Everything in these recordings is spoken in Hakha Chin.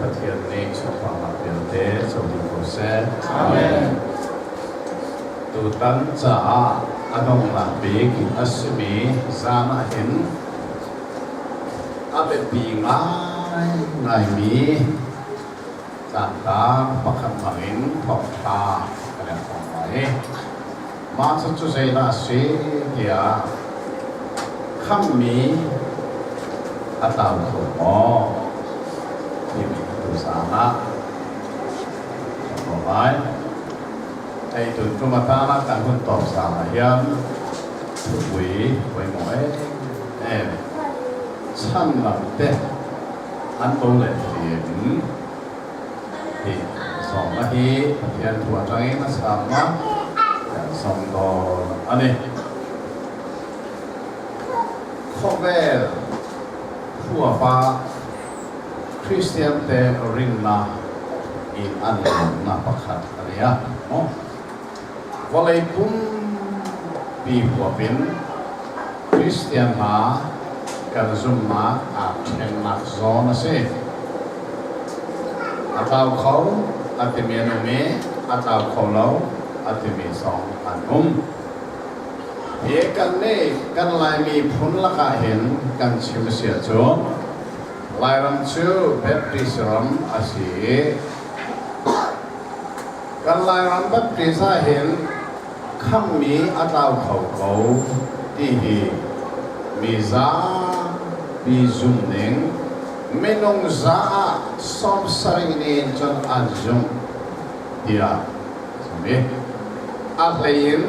Pathian nih sunparnak vialte co dih ko seh. Amen. Tutan caah a donghnak bik a simi zan ah hin a biapi ngaingaimi tlangtar pakhat hmangin thawngṭha kan i hrawm lai. Mah cucu zeidah a si tiah khamhmi a tlau kho maw timi tuzaan ah kan ruah lai. Hei tun kum atan ah kan hun tawk zaan ah hin thupui pawimawh em em chan lam te an bo le thin hi sawmna hi Pathian thu atangin a sangma kan sawm dawn a ni. Khawvel huapa Kristian te rinna in an lawmna pakhat a ni a. Vawlei pumpi huapin Kristian hna kan zumhnak aa ṭhennak zawn a si. A tlau kho a timi an um i a tlau kho lo a timi zong an um. Hi kan nih kan Laimi phun lakah hin kan chim a si ahcun Lairam cu Baptist ram a si i Kan Lairam Baptist ahhin khammi a tlau kho ko ti hi mi zapi zumhning minung za ah 70 nih cun an zumh tiah a chim i a hlei in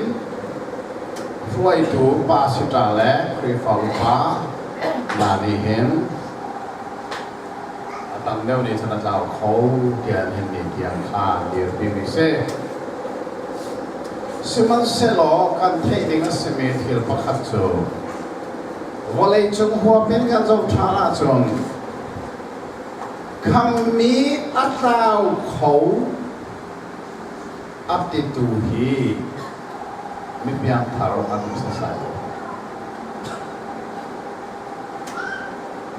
hruaitu pastor le Khrihfa upa hna nih hin A tam deuh nih cun a tlau kho tiah an himmi tiang kha an dirpimi si. Sihmanhsehlaw kan theih ding a simi thil pakhat cu vawleicung huap in kan zoh ṭhan ahcun khammi a tlau kho a titu hi mi piangthar an um sasai lo.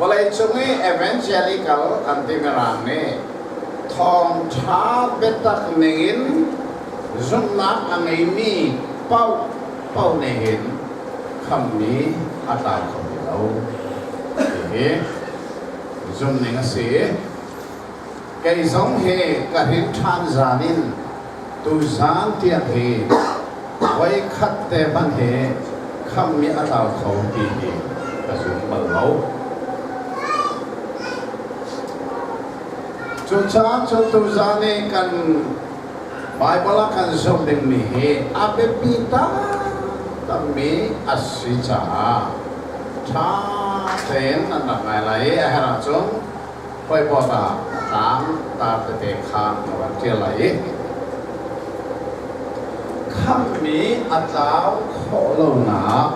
Vawleicung i evangelical an ti Mirang nih thawngṭha biatak ningin zumhnak a ngeimi paohpaoh nih hin khammi a tlai kho ti lo ti hi zumhning a si. Kei zong hi ka hrin ṭhan zan in tuzan tiang hi voikhat te hmanh hi khammi a tlau kho ti hi ka zum bal lo. Cucaah cun tuzan i kan Baibal ah kan zoh dingmi hi a biapi taktakmi a si caah ṭha tein nan rak ngai lai i a herh ahcun Hawikom ah tlang tar tete kha ka van ṭial lai i khamhmi a tlau khawh lonak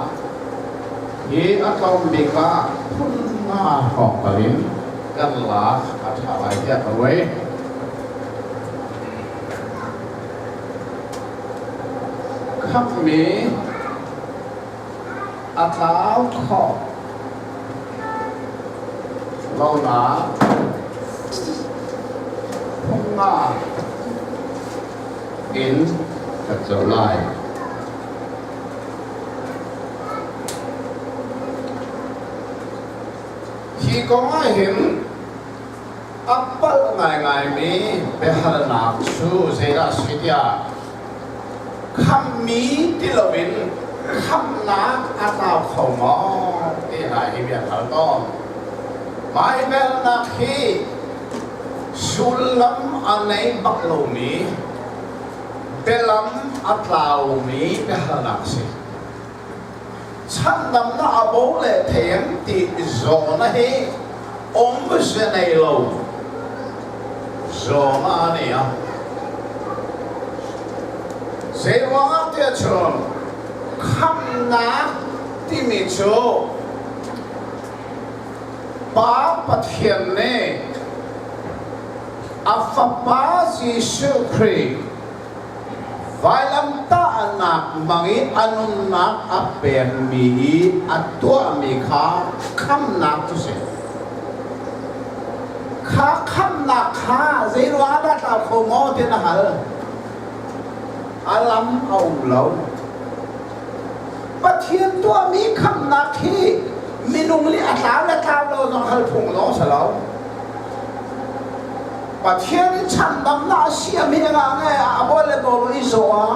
hi a tlawm bik ah phun nga hrawng tal in kan lak a ṭha lai tiah ka ruai. Khamhmi a tlau khawh lonak phunga in kan zoh lai. Hi kong ah hin a palh ngaingaimi biahalnak cu zeidah a si tiah khammi ti loin khamnak a tlau kho maw ti hna hi bia hal tawn. Baibelnak hi sullam a nei bak lomi bialam a tlaumi biahalnak a si. Chhandamnak a bo le them ti zawna hi awmze nei lo zawna a ni a. Zeiruangah tiah cun khamnak timi cu Pa Pathian nih a Fapa Jesuh Khrih Vailamtahnak mang i a nunnak a pekmi i a tuahmi kha khamnak cu si. Kha khamnak kha zei ruangah dah tlau kho maw ti na hal. A lam a um lo. Pathian tuahmi khamnak hi minung nih a tlau le tlau lo zong hal phung zong a si lo. Pathian in chhandamnak a siam hi nga nge a bol le bol i zaw a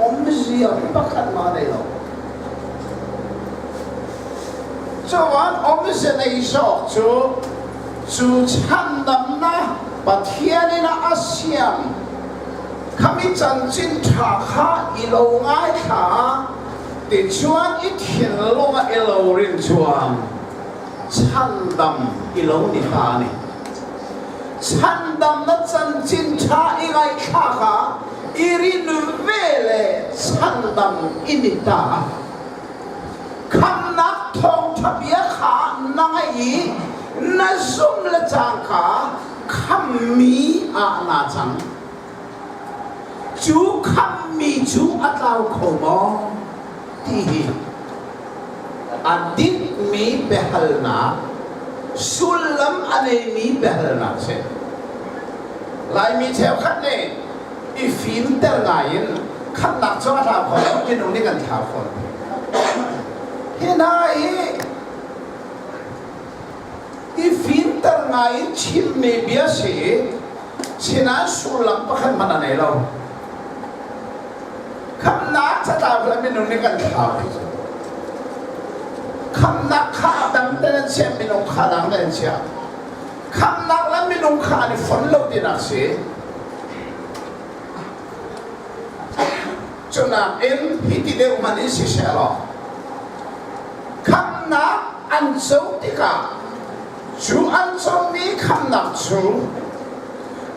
umzia pakhat ma nei lo. Cuan awmze nei zawk cu cu chhandamnak Pathian in a siam khami chanchin ṭha kha i lo ngaithla tichuan i thinlung ah i lo rin chuan chhandam i lo ni ta ni. Chhandam na chanchin ṭha i ngaihthlak ah i rin ve le chhandam i ni ta. Khamnak thawngṭha bia kha na ngaih i na zumh le cangka khammi ah naa cang. Cu khammi cu a tlau kho maw ti hi a dikmi biahalnak, sullam a neimi biahalnak a si. Laimi cheukhat nih i fimter ngai in khamnak cu a tlau kho lo, minung nih kan thlau fawn. Hi hna hi i fimter ngai in chimmi bia si i sinain sullam pakhat hmanh a nei lo. Khamnak catlau le minung nih kan thlau ti cu. Khamnak kha a dang ten an chiah, minung kha dang ten an chiah. Khamnak le minung kha an i fon lo tinak si. Cunak in hi ti deuh hmanh in siseh law khamnak an co tikah cu an comi khamnak cu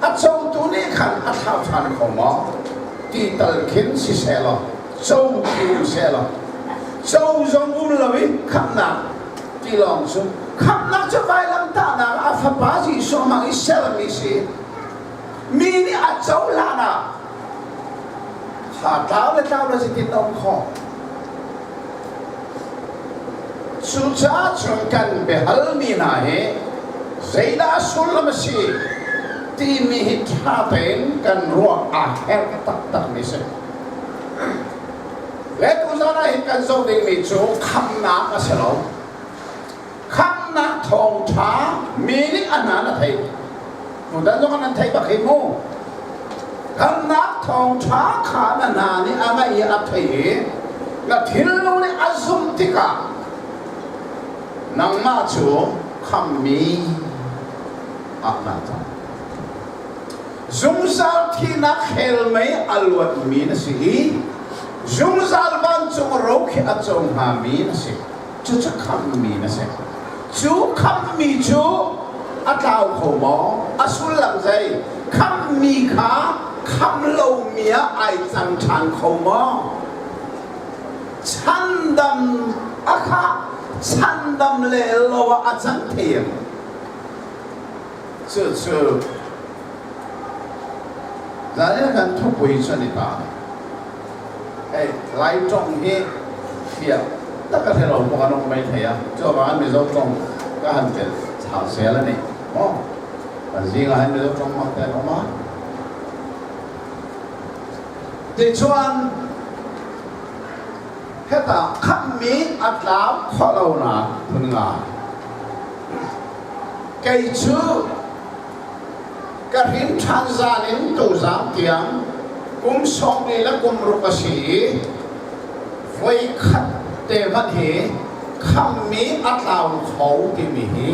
a cotu nih khan a thlau ṭhan kho maw ti tal khin siseh law cotu seh law co zong um lo i khamnak ti lawng cu khamnak cu vailamtahnak a fapa Jesuh hmang i sermi si mi nih a cohlan ah kha tlau le tlau le zeitin na um khawh? Cucaah cun kan biahalmi hna hi zeidah a sullam a si timi hi ṭha tein kan ruah a herh taktakmi a si. Le tuzan ah hin kan zoh dingmi cu khamnak a si lo. Khamnak thawngṭha mi nih a hna na theih. Tutan zong nan theih bak hi mu. Khamnak thawngṭha kha na hna nih a ngaih i a theih i na thinlung nih a zumh tikah nangmah cu khammi ah naa cang. Zungzal thihnak hell mei a luatmi na si i zungzal vancung ro khi a co hngami na si. Cucu khamhmi na si. Cu khamhmi cu a tlau kho maw? A sullam zei? Khamhmi kha khamh lomi ah ai cang ṭhan kho maw? Chandam a kha chandam le lo ah a cang thiam. Cucu zan kan thupui cu an i ta. Hei Lai ṭong hi fiah tak a si lo bawk an um maithei a cuavang Mizo ṭong ka han tel chau sel a ni maw kan zing ah hin Mizo ṭong mak te an um a tichuan heta khammi a tlau khawh lonak phun nga kei cu Ka hrin ṭhan zan in tuzaan tiang kum sawmli le kum ruk a si i voikhat te hmanh hi khammi a tlau kho timi hi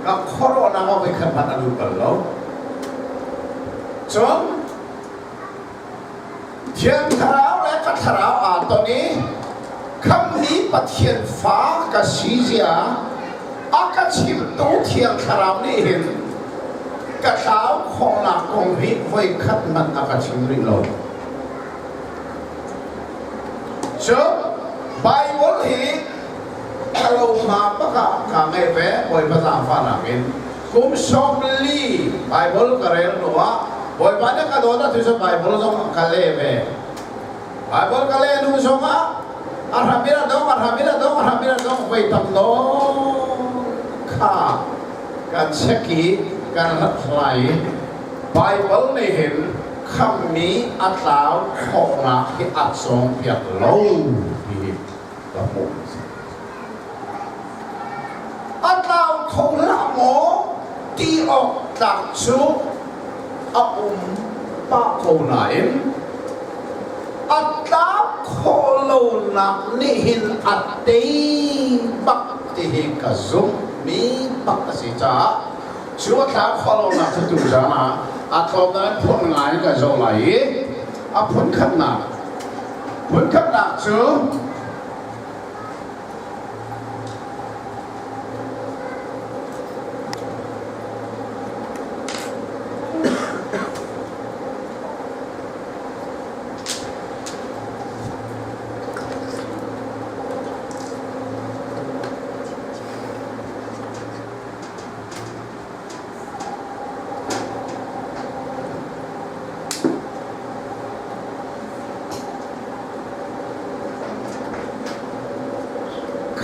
ka khuaruahnak ah voikhat hmanh a lut bal lo. Cun Thiang Thlarau le ka thlarau aa ton i khammi Pathian fa ka si zia a ka chimtu Thiang Thlarau nih hin ka tlau khawhnak kong hi voikhat hmanh a ka chim rih lo. Cun Baibal hi ka lo hma bak ah kaa ngeih ve Bawipa zaangfahnak in kum 40 Baibal ka rel hnu ah Bawipa nih ka dawt ahcun Baibal zong ka leh ve. Baibal ka leh hnu zong ah a hram in a dong, a hram in a dong, a hram in a dong voi tam nawn kha. Kan check i kan hlathlai i Baibal nih hin khamhmi a tlau khawhnak hi a cawnpiak lo ti hi ka hmuh. A tlau kho hlah maw ti awk tlak cu a um pah ko nain a tlak khawh lonak nih hin a tei bak ti hi ka zumh mi bak a si caah cu a tlak khawh lonak cu tuzaan ah a tlawmnak in phun ngai in kan zoh lai i a phun khatnak phun khatnak cu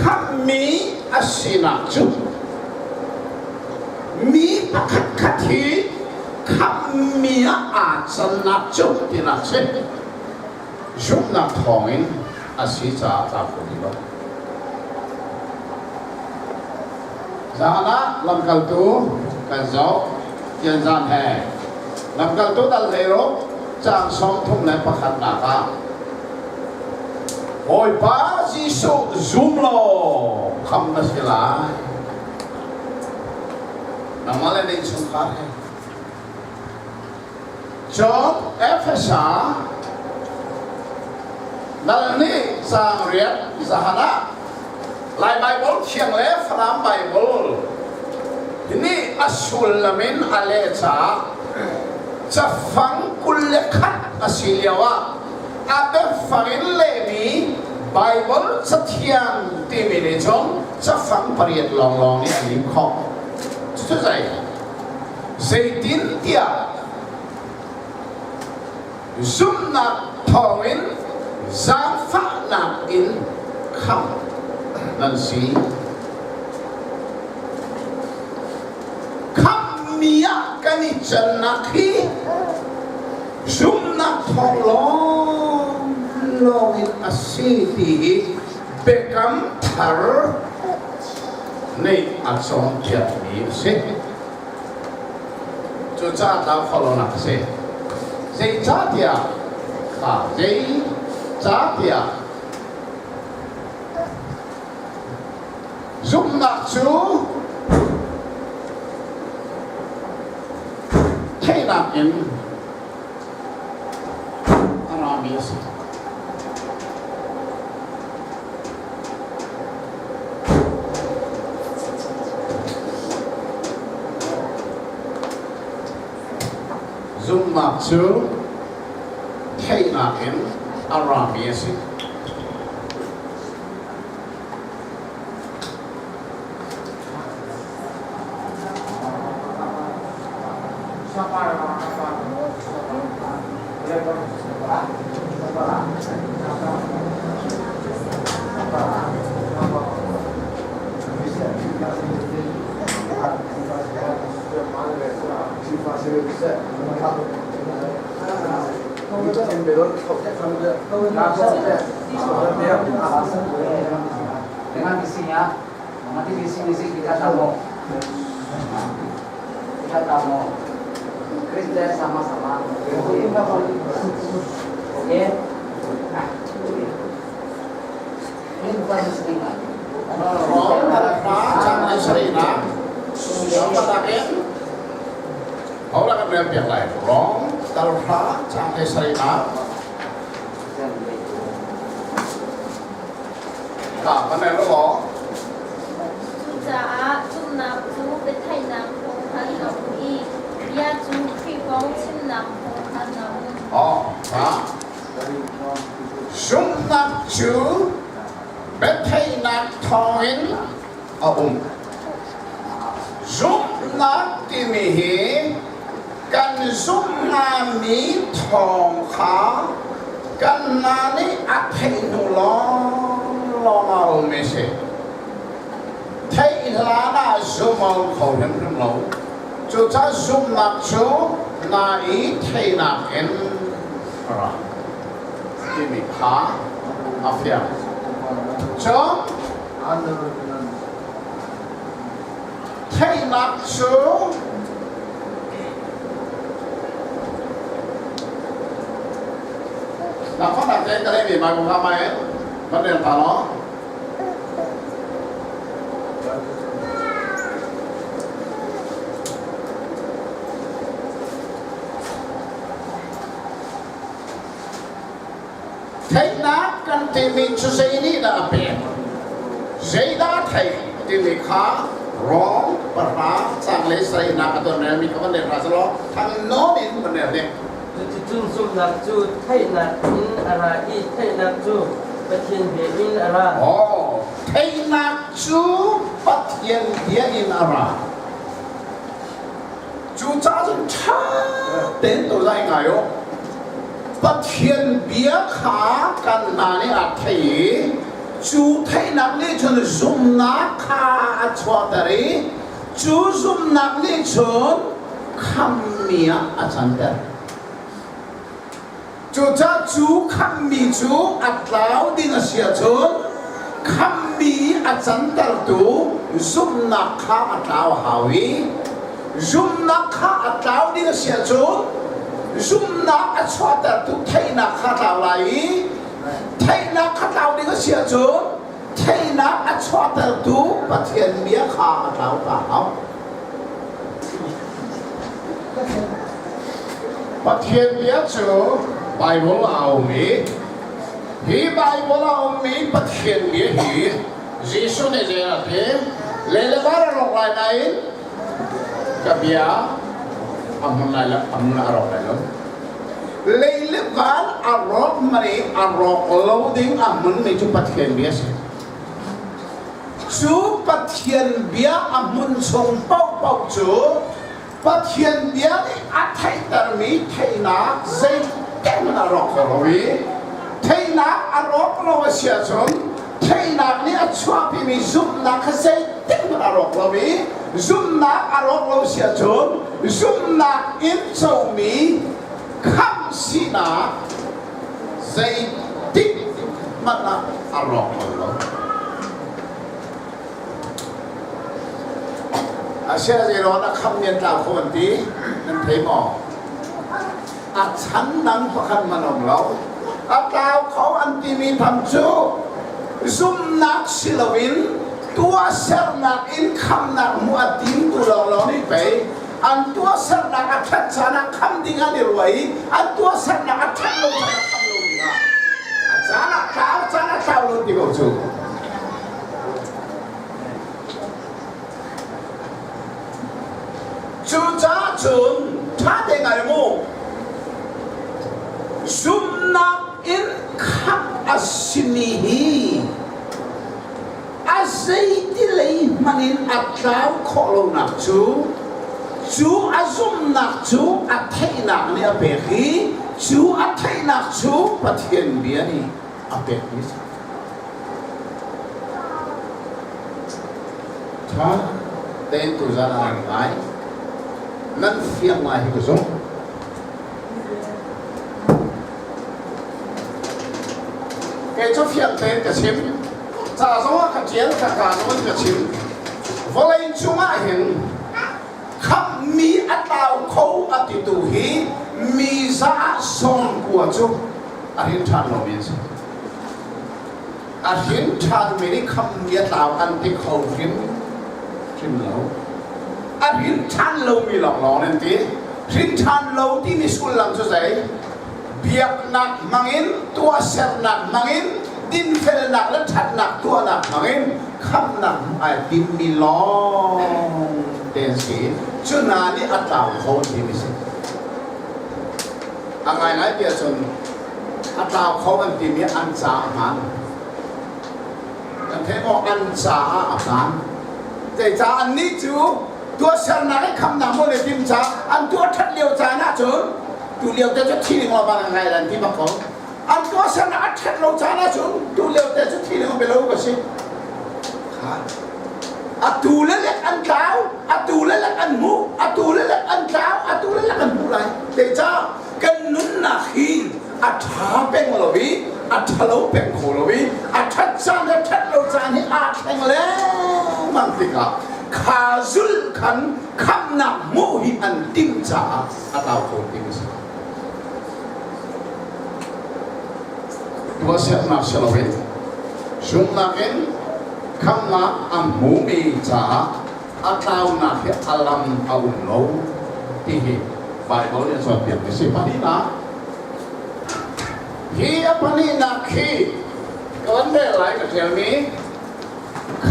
Khamhmi a sinak cu mi pakhatkhat hi khamhmi ah aa cannak cu tinak si. Zumhnak thawngin a si caah tla kho ti lo. Zan ah lamkaltu kan zoh tianzan he lamkaltu dal hleiruk caang 31nak ah Bawipa Jesuh zum law kham na si lai. Nangmah le na innchungkhar he. Cun Efesa dal nih caang riat zahan ah Lai Baibal Thiang le Falam Baibal nih a sullam in a leh caah cafang 21 a si lioah a biafang in lehmi Baibal Cathiang timi nih cun cafang pariat lawnglawng nih a lim khawh. Cucu zei? Zeitintiah zumhnak thawngin zaangfahnak in khamh nan si. Khamhmi ah kan i cannak hi zumhnak thawng lawnglawng in a si ti hi biakam thar nih a cawnpiakmi a si. Cucaah tlau kho lonak a si. Zeicahtiah kha zeicahtiah zumhnak cu theihnak in a rami a si. Zumhnak cu theihnak in a rami a si. Dengan isinya, nanti visi-misi kita tamu. Kita tamu. Kristen sama-sama. Oke. Nah, ini bukan muslim lagi. Ho la kan rel piak lai. Rom dal hra caang 17nak. Ka kan rel law. Cucaah zumhnak cu biatheihnak thawng khan a um i bia cu Khrih kong chimnak thawng khan a um. Oh, ha. Zumhnak cu biatheihnak thawngin a um. Zumhnak timi hi kan zumh hngami thawng kha kan hna nih a theih hnu lawnglawng ah a ummi si. Theih hlan ah. Amah zum a um kho hrimhrim lo. Cucaah zumhnak cu na i theihnak in a ra timi kha a fiang. Cun theihnak cu Nafan te ka lei mi mai ka mai van rel ta law. Theihnak kan timi cu zei nih dah a pek? Zeidah a theih timi kha Rom pahra caang le sarihnak a ton relmi kha van rel hna selaw thang nawn in van rel ding. Cuticun zumhnak cu theihnak in a ra i theihnak cu Pathian bia in a ra. Aw, theihnak cu Pathian bia in a ra. Cucaah cun ṭha tein tu zai ngai u. Pathian bia kha kan hna nih a thei i cu theihnak nih cun zumhnak kha a chuahter i cu zumhnak nih cun khammi ah a canter. Cucaah cu khammi cu a tlau ding a si ahcun khammi a cantertu zumhnak kha a tlau a hau i zumhnak kha a tlau ding a si ahcun zumhnak a chuahtertu theihnak kha a tlau lai i theihnak kha tlau ding a si ahcun theihnak a chuahtertu Pathian bia kha a tlau ta hau. Pathian bia cu Baibal ah a um i hi Baibal ah a ummi Pathian bia hi Jesuh nih zei a ti? Le le var a rawk lai nain ka bia a hmun lai lo, a hmun a rawk lai lo. Lei le van a rawk man i a rawk lo ding a hmunmi cu Pathian bia a si. Cu Pathian bia a hmun chung paohpaoh cu Pathian bia nih a theihtermi theihnak zeitehmanh a rawk kho lo i theihnak a rawk lo a si ahcun theihnak nih a chuahpimi zumhnak kha zeitehmanh a rawk lo i zumhnak a rawk lo si ahcun zumhnak in comi khamh sinak zeitik hmanh ah a rawk bal lo. Asia zeiruang dah khamh mi an tlau kho an ti nan thei maw? A chan dang pakhat man um lo. A tlau kho an timi tham cu zumnak si loin tuahsernak in khamnak hmuh a timtu lawnglawng nih pei an tuahsernak a ṭhat caan ah kham ding an i ruah i an tuahsernak a ṭhat lo caan ah kham lo ding ah a caan ah tlau caan ah tlau lo ti ko cu. Cucaah cun ṭha te ngai mu zumhnak in khamh a simi hi A zeiti lei hmanh in a tlau khawh lonak cu cu a zumhnak cu a theihnak nih a pek i cu a theihnak cu Pathian bia nih a pekmi a si. Ṭha tein tuzan ah nan ngai. Nan fiang ngai hi ka zumh. Kei cu fiang tein ka chim. Ca zong ah ka ṭial, ka kaa zong in ka chim. Vawlei cungah hin khamhmi a tlau kho a titu hi mi za ah 90 cu a hrin ṭhan lomi an si. A hrin ṭhanmi nih khamhmi a tlau an ti kho hrim hrim lo. A hrin ṭhan lomi lawnglawng an ti. Hrin ṭhan lo timi sullam cu zei? Biaknak hmangin, tuahsernak hmangin, dinfelnak le ṭhatnak tuahnak hmangin khamhnak ai timmi lawng te an si. Cu hna nih a tlau kho timi si. A ngaingai ti ahcun a tlau kho an timi an ca a hmaan. Kan theih maw? An caah a hmaan. Zeicah annih cu tuahsernak i khamnak maw le tim ca an tuah ṭhat lio caan ahcun tu lio te cu thi ding bang ngai lan ti bak ko. An tuahsernak a ṭhat lo caan ahcun tu lio te cu thi ding belo ka si. Kha. Atu le lek an tlau, atu le lek an hmuh, atu le lek an tlau, atu le lek an hmuh lai. Te ca kan nunnak hi a ṭha peng lo i a ṭhalo peng kho lo i a ṭhat caan le ṭhat lo caan hi aa thleng lengmang tikah kha zulh khan khamhnak hmuh hi an timh caah a tlau kho timi a si. Tuahsernak si loin zumhnak in khamhnak an hmumi caah a tlaunak hi a lam a um lo ti hi Baibal nih a cawnpiakmi a si. Pahnihnak, hi a pahnihnak hi ka van rel lai ka ṭialmi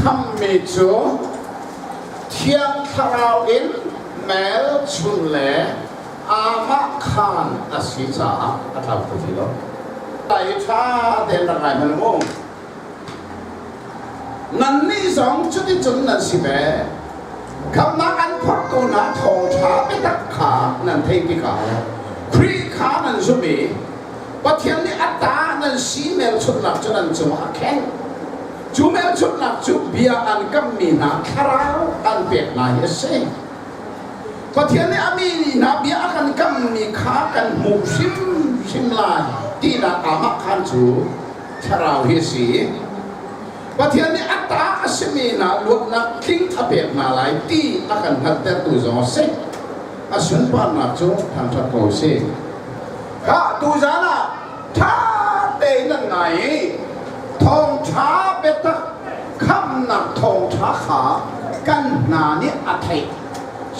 khamhmi cu Thiang Thlarau in hmelchunh le amah khaan a si caah a tlau kho ti lo. Lai hi ṭha tein rak ngai hmanh mu. Nannih zong cuticun nan si ve. Khamnak an phorh ko na thawngṭha biatak kha nan theih tikah Khrih kha nan zumh i Pathian nih a ta nan si hmelchunhnak cu nan cungah a khenh. Cu hmelchunhnak cu bia an kammi hna thlarau an pek hna hi a si. Pathian nih a mi hna bia a kan kammi kha kan hmuh hrimhrim lai tinak aamahkhan cu thlarau hi a si. Pathian nih a ta a simi hna luatnak tling a pek hna lai ti a kan hngalhtertu zong a si. A sunparnak cu thangṭhat ko sih. Khah tuzan ah ṭha tein nan ngai i thawngṭha biatak khamhnak thawngṭha kha kan hna nih a theih.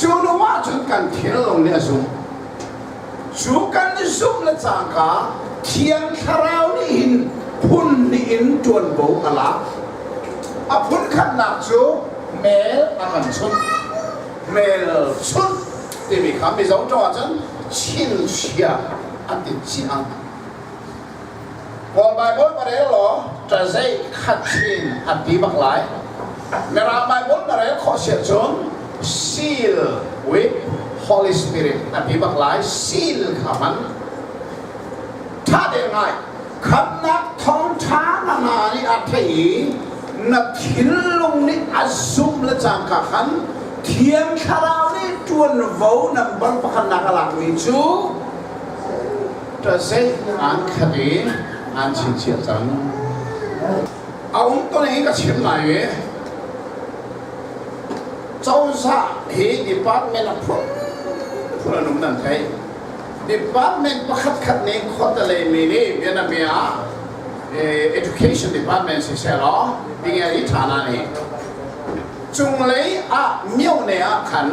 Cu hnu ahcun kan thinlung nih a zumh. Cu kan i zumh le cangka Thiang Thlarau nih hin phun hnih in ṭuanvo a lak. A phun khatnak cu mel a kan chunh. Hmelchunh timi kha Mizo ṭawng ahcun chinchiah an ti chiang. Kawl Baibal va rel law ṭazei khat chin an ti bak lai. Mirang Baibal na rel khawh si ahcun seal with Holy Spirit a ti bak lai. Seal kha hman. Ṭha deuh ngai. Khamnak thawngṭha na hna nih a theih i na thinlung nih a zumh le cangka khan Thiang Thlarau nih ṭuanvo nambar pakhatnak a lakmi cu ṭazei aan khat i aan chinchiah cang. A um to ning ka chim lai i cozah hi department a phunphun an um nan theih. Department pakhat khat nih khuatelei mi nih bianabia ah education department siseh law tinge i ṭha na nih cunglei ah myone ah khan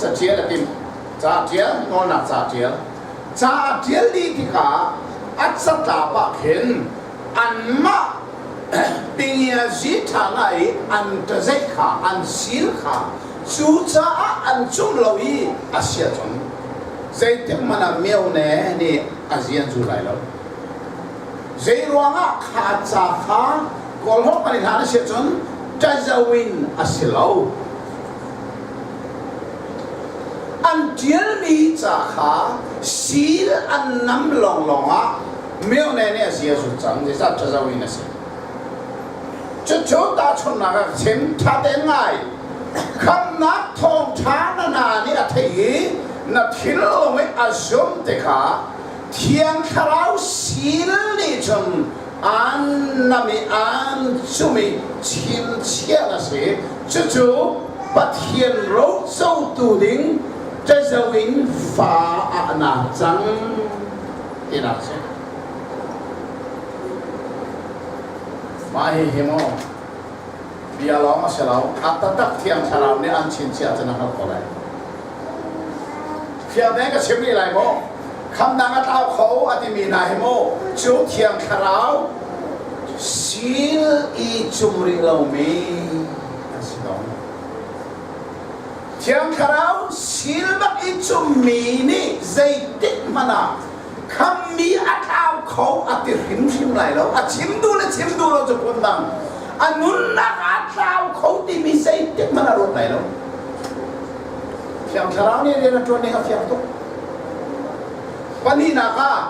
caṭial a timh ca ṭial nawlnak ca ṭial ca a ṭial dih tikah a catlap ah khin anmah tingiazi ṭha ngai i an ṭazeih kha an sil kha cucaah an cumh lo i a sia cun zeitik hmanh ah myone nih a zian zu lai lo zei ruangah kha ca kha kawlholh kan i hlan a si ahcun ṭazawin a si lo an ṭialmi ca kha sil an nam lawnglawng ah myone nih a zia zu cang zeicah ṭazawin a si Cucu tahchunhnak ah ka chim ṭha tein ngai. Khamhnak thawngṭha na hna nih a theih i na thinlung i a zumh tikah Thiang Thlarau sil nih cun aan nam i aan cumh i chimchiah na si. Cucu Pathian rocotu ding ṭazo in fa ah naa cang tinak a si. Mah hihi maw bia lawng a si lo, a taktak Thiang Thlarau nih an chinchiah cun a hngalh ko lai. Fiang tein ka chim rih lai maw? Khamnak a tlau kho a timi hna hi maw cu Thiang Thlarau sil i cum rih lomi an si ko. Thiang Thlarau sil bak i cummi nih zeitik hmanh ah khammi a tlau kho a ti hrimhrim lai lo a chim duh le chim duh lo cu phundang a nunnak a tlau kho timi zeitik hmanh a ruat lai lo Thiang Thlarau nih rian a ṭuan ning a fiang tuk pahnihnak ah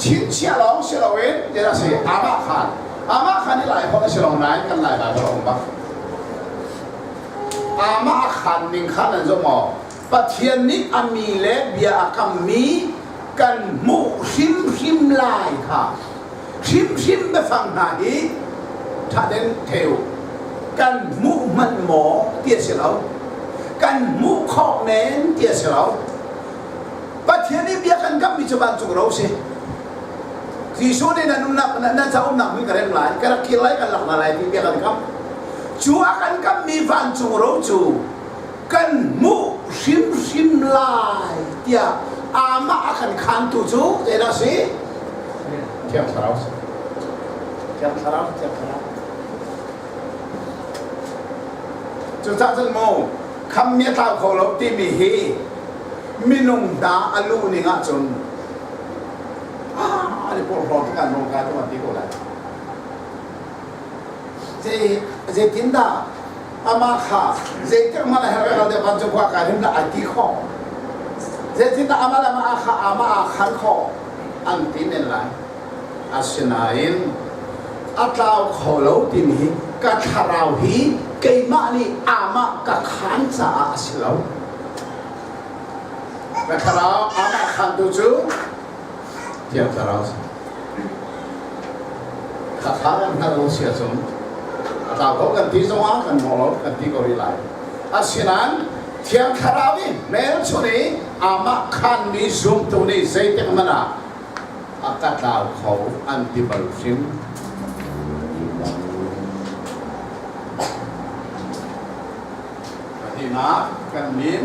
chinchiah lawng si loin tiah a si amah khan amah khan i lai holh a si lo nain kan lai Baibal a um bak. Amah a khaan ning kha nan zoh maw? Pathian nih a mi le bia a kammi kan hmuh hrimhrim lai kha hrimhrim biafang hna hi ṭhaden theu kan hmuh hmanh maw ti a si lo kan hmuh khawh men ti a si lo Pathian nih bia kan kammi cu vancung ro si Jesuh nih nan umnak nan ca umnak hmun ka rem lai ka rak kir lai kan lak hna lai ti bia kan kam cu a kan kammi vancung ro cu kan hmuh hrimhrim lai tiah amah a kan khantu cu zeidah a si? Thiang Thlarau si. Thiang Thlarau, Thiang Thlarau. Cucaah cun mu khammi a tlau kho lo timi hi minung hna a luh ning ahcun ah an i porhlaw tuk an rong kai tuk an ti ko lai. Zeitindah amah kha zeitik hmanh a herh lo deuh kan cu khua kai hrim dah ai ti khawh zeitindah amah le amah kha amah aa khan khawh an ti men lai asinain a tlau kho lo timi hi ka thlarau hi keimah nih amah ka khaan caah a si lo ka thlarau amah khantu cu Thiang Thlarau si. Khakha kan hngalh lo si ahcun a tlau ko kan ti zongah kan mawh lo kan ti ko rih lai. Asinain Thiang Thlarau i hmelchunh i amah khanmi zumtu nih zeitik hmanh ah a ka tlau kho an ti bal hrim. Pahnihnak kan min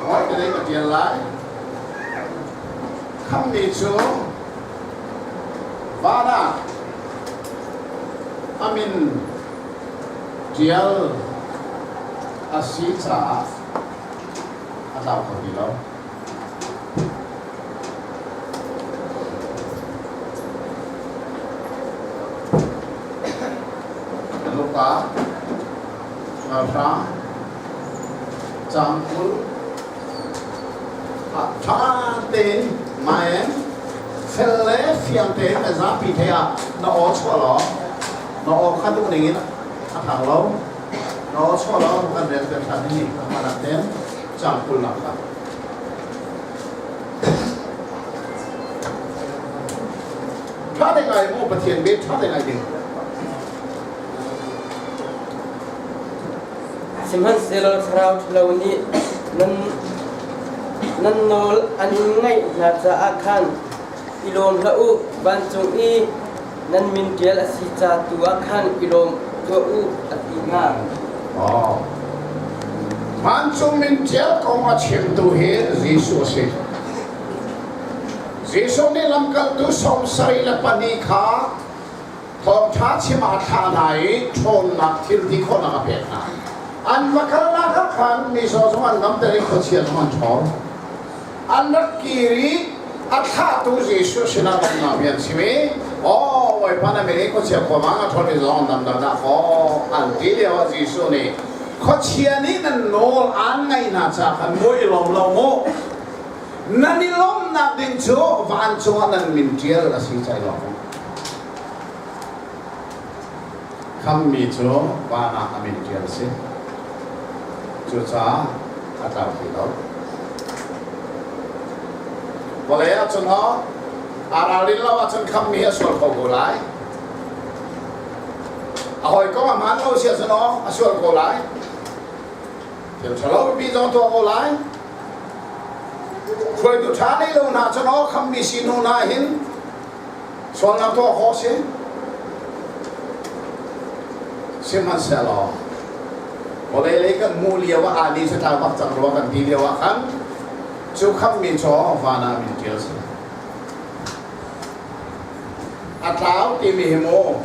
Hawi ka dei ka ṭial lai. Khammi cu van ah a min ṭial a si caah a tlau kho ti lo. Luka ralhrang caang 20 ah ṭha tein maen fel le fiang tein na zapi thei ah na aw chuah law na aw kha duh ning in a thang lo na aw chuah law kan rel ter ṭhan hi hman ah ten caang 20 nak kha Ṭha te ngai mu Pathian bia ṭha te ngai ding. Sihmanhsehlaw thlarau ṭhalo nih nan nan nawl an in ngaih hna caah khan i lawm hlah u, vancung i nan min ṭial a si ca tu ah khan i lawm tuah u, a ti hna. Oh. Vancung min ṭial kong a chimtu hi Jesuh a si. Jesuh nih lamkaltu 74 kha thawngṭha chim ah a thlah hna i ṭhawnnak thil ti khawhnak a pek hna. An va kalnak ah khan mizaw zong an damter i khuachia zong an ṭhawl. An rak kir i a thlahtu Jesuh sinah lawmhnak bia an chim i, Aw Bawipa na min i khuachia khuavang a ṭhawl mi zong an damter dah kaw an ti lio ah Jesuh nih Khuachia nih nan nawl aan ngaih hna caah khan maw i lawm lo mu. Nan i lawmhnak ding cu vancung ah nan min ṭial a si cai lawng. Khammi cu van ah a min ṭial a si. Cucaah a tlau ti lo. Vawlei ahcun aw, aa ralrin lo ahcun khammi a sual kho ko lai. A hawikom a hmaan lo si ahcun aw, a sual ko lai. Thil ṭhalo pipi zong tuah ko lai. Hruaitu ṭha nei lo hna cun aw khammi si hnu hna hin sualnak tuah khawh si. Sihmanhsehlaw vawlei lei kan hmuh lio ah aa ni cu bak cang rua kan ti lio ah khan cu khammi chaw van ah min ṭial si. A tlau timi hi mu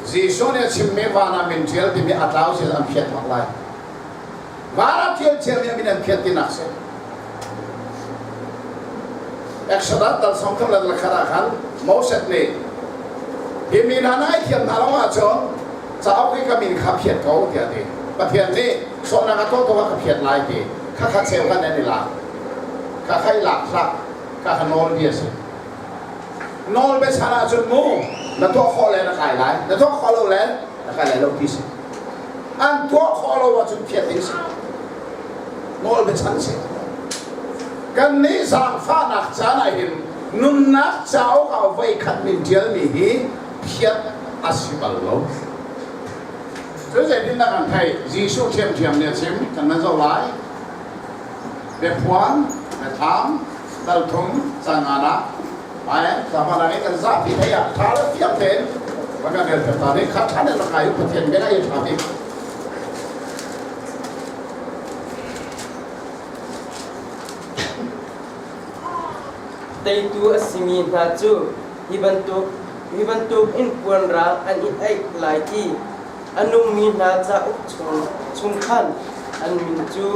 Jesuh nih a chimmi van ah min ṭial timi a tlau si an phiat bak lai. Van ah ṭial ciami a min an phiat tinak si. Exodus dal sawmthum le dal khat ah khan Moses nih hi mi hna na ngaihthiam hna lo ahcun cauk i ka min kha phiat ko tiah a ti. Pathian nih sawhnak a tuah tuah ka phiat lai ti kha kha cheu kan an i lak. Kha kha i lak hlah. Kha kha nawl bia si. Nawl biachan ahcun mu na tuah khawh le na kai lai, na tuah khawh lo le na kai lai lo ti si. An tuah khawh lo ahcun phiat ding si. Nawl biachan si. Kan nih zaangfahnak caan ah hin nunnak cauk ah voikhat min ṭialmi hi phiat a si bal lo. Cu zeitindah kan theih? Jesuh ṭhiamṭhiam nih a chim, kan nan zoh lai. Biaphuan, biathlam, dal thum, caan ngan ah, ai, tlangval ah kan zapi thei ah ṭha le fiang tein van kan rel piak ta ding. Kha ṭha nih rak ngai u, Pathian bia i ṭha bik. Teitu a simi hna cu hi bantuk hi bantuk in puan rang an i aih lai i a nungmi hna cauk chung khan an min cu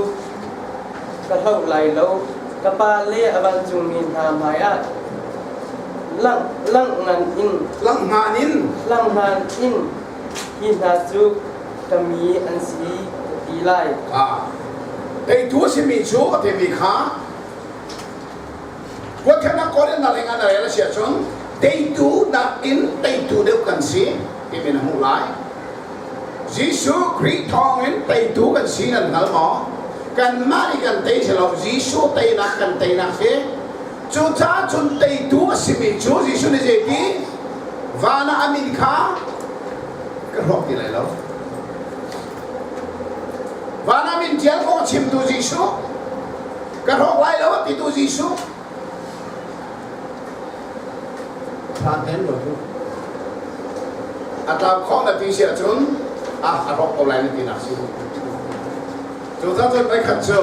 ka hloh lai lo. Ka Pa le a vancungmi hna hmaiah langhhngan in Langhhngan in langhhngan in hi hna cu ka mi an si ka ti lai. Teitu a simi cu a timi kha Kuatthemnak kawl in na leng ah na rel a si ahcun teitu nakin teitu deuh kan si timi na hmuh lai. Jesuh Khrih thawngin teitu kan si nan hngal maw? Kanmah nih kan tei si lo, Jesuh teinak kan teinak si. Cucaah cun teitu a simi cu Jesuh nih zeiti? Van ah a min kha ka hrawk ti lai lo. Van ah min ṭial kong chimtu Jesuh ka hrawk lai lo a titu Jesuh thlan hen lo cu a tlau khawh na ti si ahcun a a hrawk ko lai na ti nak si cu cun voikhat cu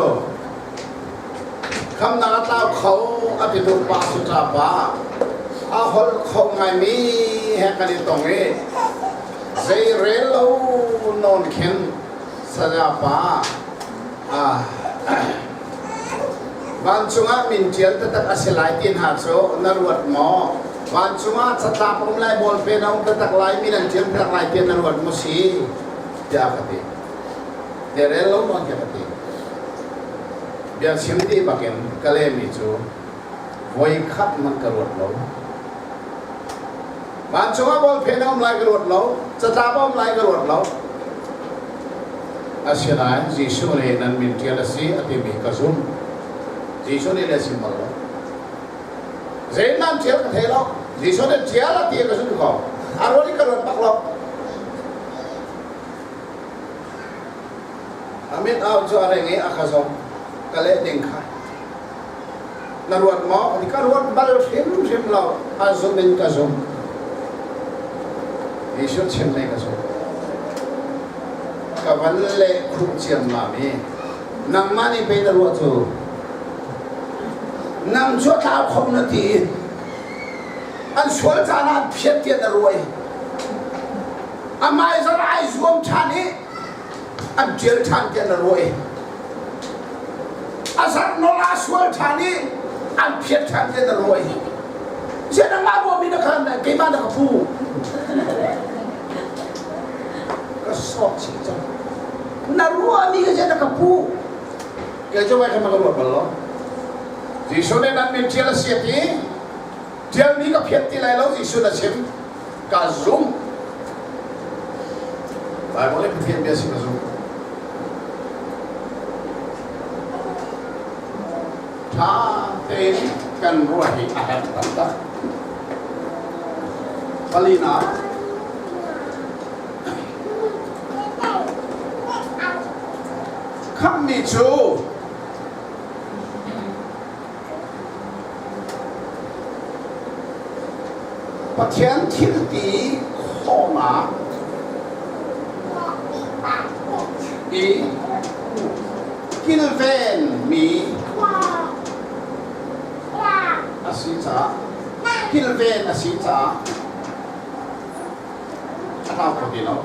khamnak a tlau kho a ti tu pa su ṭa pa a holh kho ngaimi he kan i tong i zei rel lo nawn khin saya pa Vancung ah min ṭial taktak a si lai ti hna cu na ruat maw? Vancung ah catlap um lai, bawlpen a um taktak lai, min an ṭial taktak lai tiah na ruat maw si? tiah ka ti. Te rel lo nawn khi ka ti. Bia chim ti bakin ka lehmi cu voikhat man ka ruat lo. Vancung ah bawlphen a um lai ka ruat lo, catlap a um lai ka ruat lo. Asinain Jesuh nih nan min ṭial a si a timi ka zumh. Jesuh nih le chim bal lo. Zei nan ṭial ka thei lo. Jesuh nih ṭial a ti ka zumh ko. A ruat i ka ruat bak lo. A mit au cu a reng i a ka zong ka leh ding kha. Na ruat maw? Ka ruat bal hrimhrim lo. A zumh in ka zum. Jesuh chimmi ka zum. Ka van leh khuh ciammam i nangmah nih pei na ruah cu. Nang cu a tlau kho na ti. An sual caan ah an phiat tiah na ruah i amai zar ai zuam ṭhan i an ṭial ṭhan tiah na ruah i a zarh nawl ah sual ṭhan i an phiat ṭhan te na ruah hi ziah nangmah ruahmi na khan keimah na ka phu ka sawk chih cang na ruahmi ka ziah na ka phu kei cu vai khan ka ruat bal lo Jesuh nih nan min ṭial a si a ti ṭialmi ka phiat ti lai lo Jesuh na chim ka zum Bible nih Pathian bia si ka zum Ṭha tein kan ruah hi a herh taktak. Palinak, khamhmi cu Pathian thilti khawhnak i kilvenmi a si caah kilven a si caah a tlau kho ti lo.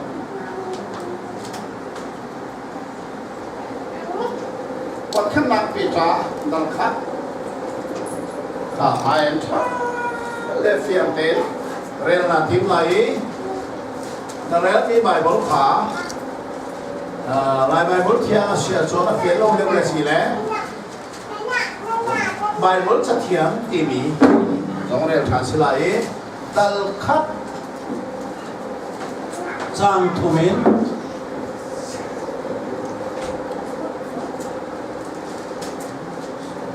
Khuakhannak Peter dal khat kha hmai an ṭha le fiang tein rel naa tim lai i na relmi Baibal kha Lai Baibal thiang a si ahcun a fian lo deuh le si le. Bible cathiang timi zong rel ṭhan si lai i dal khat caang thum in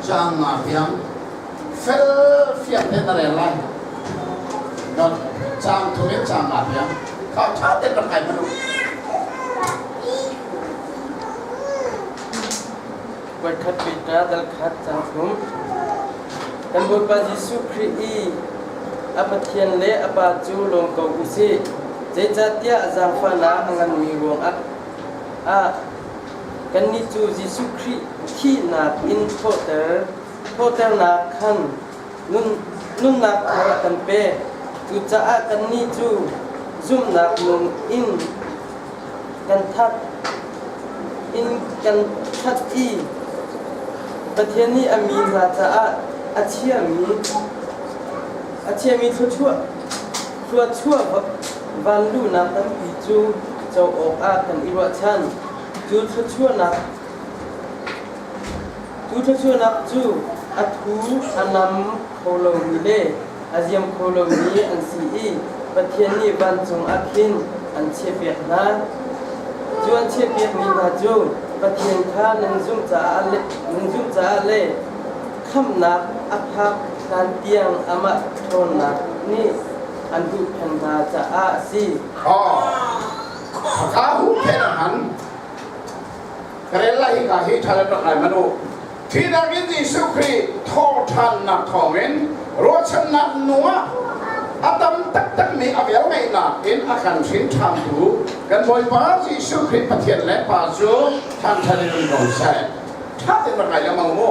caang nga tiang fel fiang te na rel lai. Caang thum in caang nga tiang kha ṭha tein rak ngai hmanh u. Voikhat Peter dal khat caang thum. Kan Bawipa Jesuh Khrih i a Pathian le a Pa cu lawm ko u sih. Zeicahtiah zaangfahnak a nganmi ruangah ah kannih cu Jesuh Khrih thihnak in thawhter thawhternak khan nunnak thar a kan pek. Cucaah kannih cu zumhnak nung in kan that in kan that i Pathian nih a mi hna caah a chiami thluachuah vanluhnak tampi cu co awkah kan i ruahchan. Cu thluachuahnak cu a thu a nam kho lomi le a ziam kho lomi an si i Pathian nih vancung ah khin an chiahpiak hna. Cu an chiahpiakmi hna cu Pathian kha nan zumh caah le khamhnak a phak hlan tiang amah ṭhawnnak nih an huhphenh hna caah a si. Ka huhphenh a hman. Ka rel lai hika hi ṭha le rak ngai hmanh u. Thihnak in Jesuh Khrih thawhṭhannak thawngin ruahchannak nung ah a tam taktakmi a velngeihnak in a kan hrin ṭhantu kan Bawipa Jesuh Khrih Pathian le Pa cu thangṭhat in um ko seh. Ṭha tein rak ngai lengmang mu.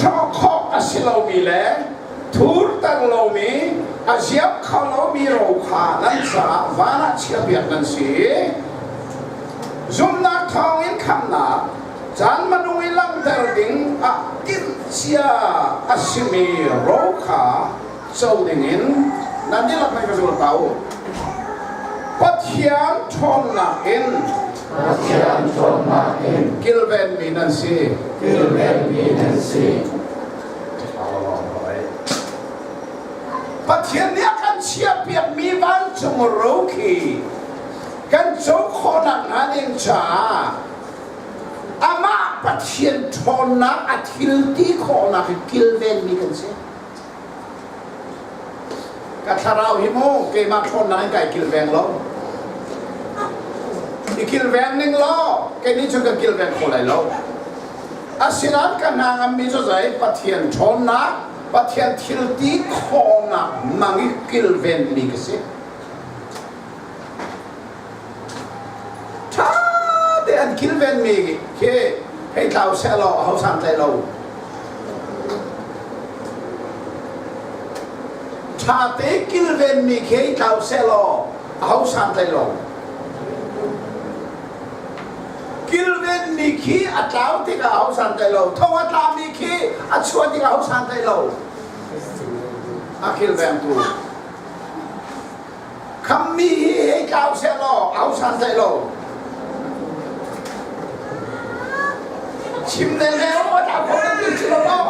Hrawh khawh a si lomi le thurter lomi a ziap kho lomi ro kha nan caah van ah chiahpiak nan si. Zumhnak thawngin khamhnak caan hmanung i langhter ding ah timhcia a simi ro kha co dingin nan dihlak hei ka zul ta u. Pathian ṭhawnnak in Pathian ṭhawnnak in kilvenmi nan si. Kilvenmi nan si. Pathian nih a kan chiahpiakmi vancung ro khi kan co khawhnak hnga ding caah amah Pathian ṭhawnnak a thil ti khawhnak hi kilvenmi kan si. Ka thlarau hi mu keimah ṭhawnnak in kai kilveng lo. I kilveng ning law kei nih cun ka kilveng kho lai lo. Asinain ka hna ngammi cu zei Pathian ṭhawnnak, Pathian thil ti khawhnak mang i kilvenmi ka si. Ṭha te an kilvenmi khi hei tlau seh law aho santlai lo. Ṭha te kilvenmi khi hei tlau seh law aho santlai lo. Kilvenmi khi a tlau tikah aho santlai lo. Thong a tlami khi a chuah tikah aho santlai lo. A kilvengtu. Khammi hi hei tlau seh law au san hlei lo. Chim le le o tlau kho nan ti si lo maw?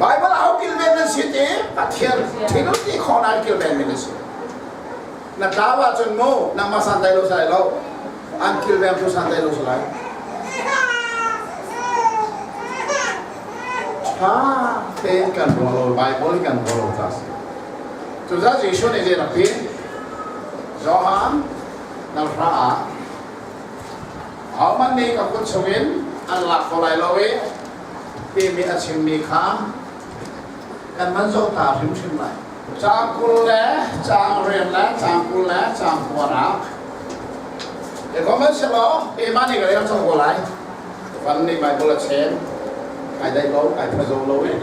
Bible au kilven nan si ti Pathian thil ti kho nan kilven mi na si. Na tlau ahcun mu nangmah san tai lo sai lo. An kilveng tu san tai lo sai. Ṭha tein kan ruah lo, Baibal in kan ruah lo ca a si. Cucaah Jesuh nih zei rak ti? Johan nal hra ah ahohmanh nih ka kut chungin an lak kho lai lo i timi a chimmi kha kan man zoh ta hrimhrim lai. Caang 20 le caang rian le caang 20 le caang kuanak. Sihmanhsehlaw keimah nih ka rel cang ko lai. Van nih Baibal a chen. Kai daih lo, kai phazo lo i.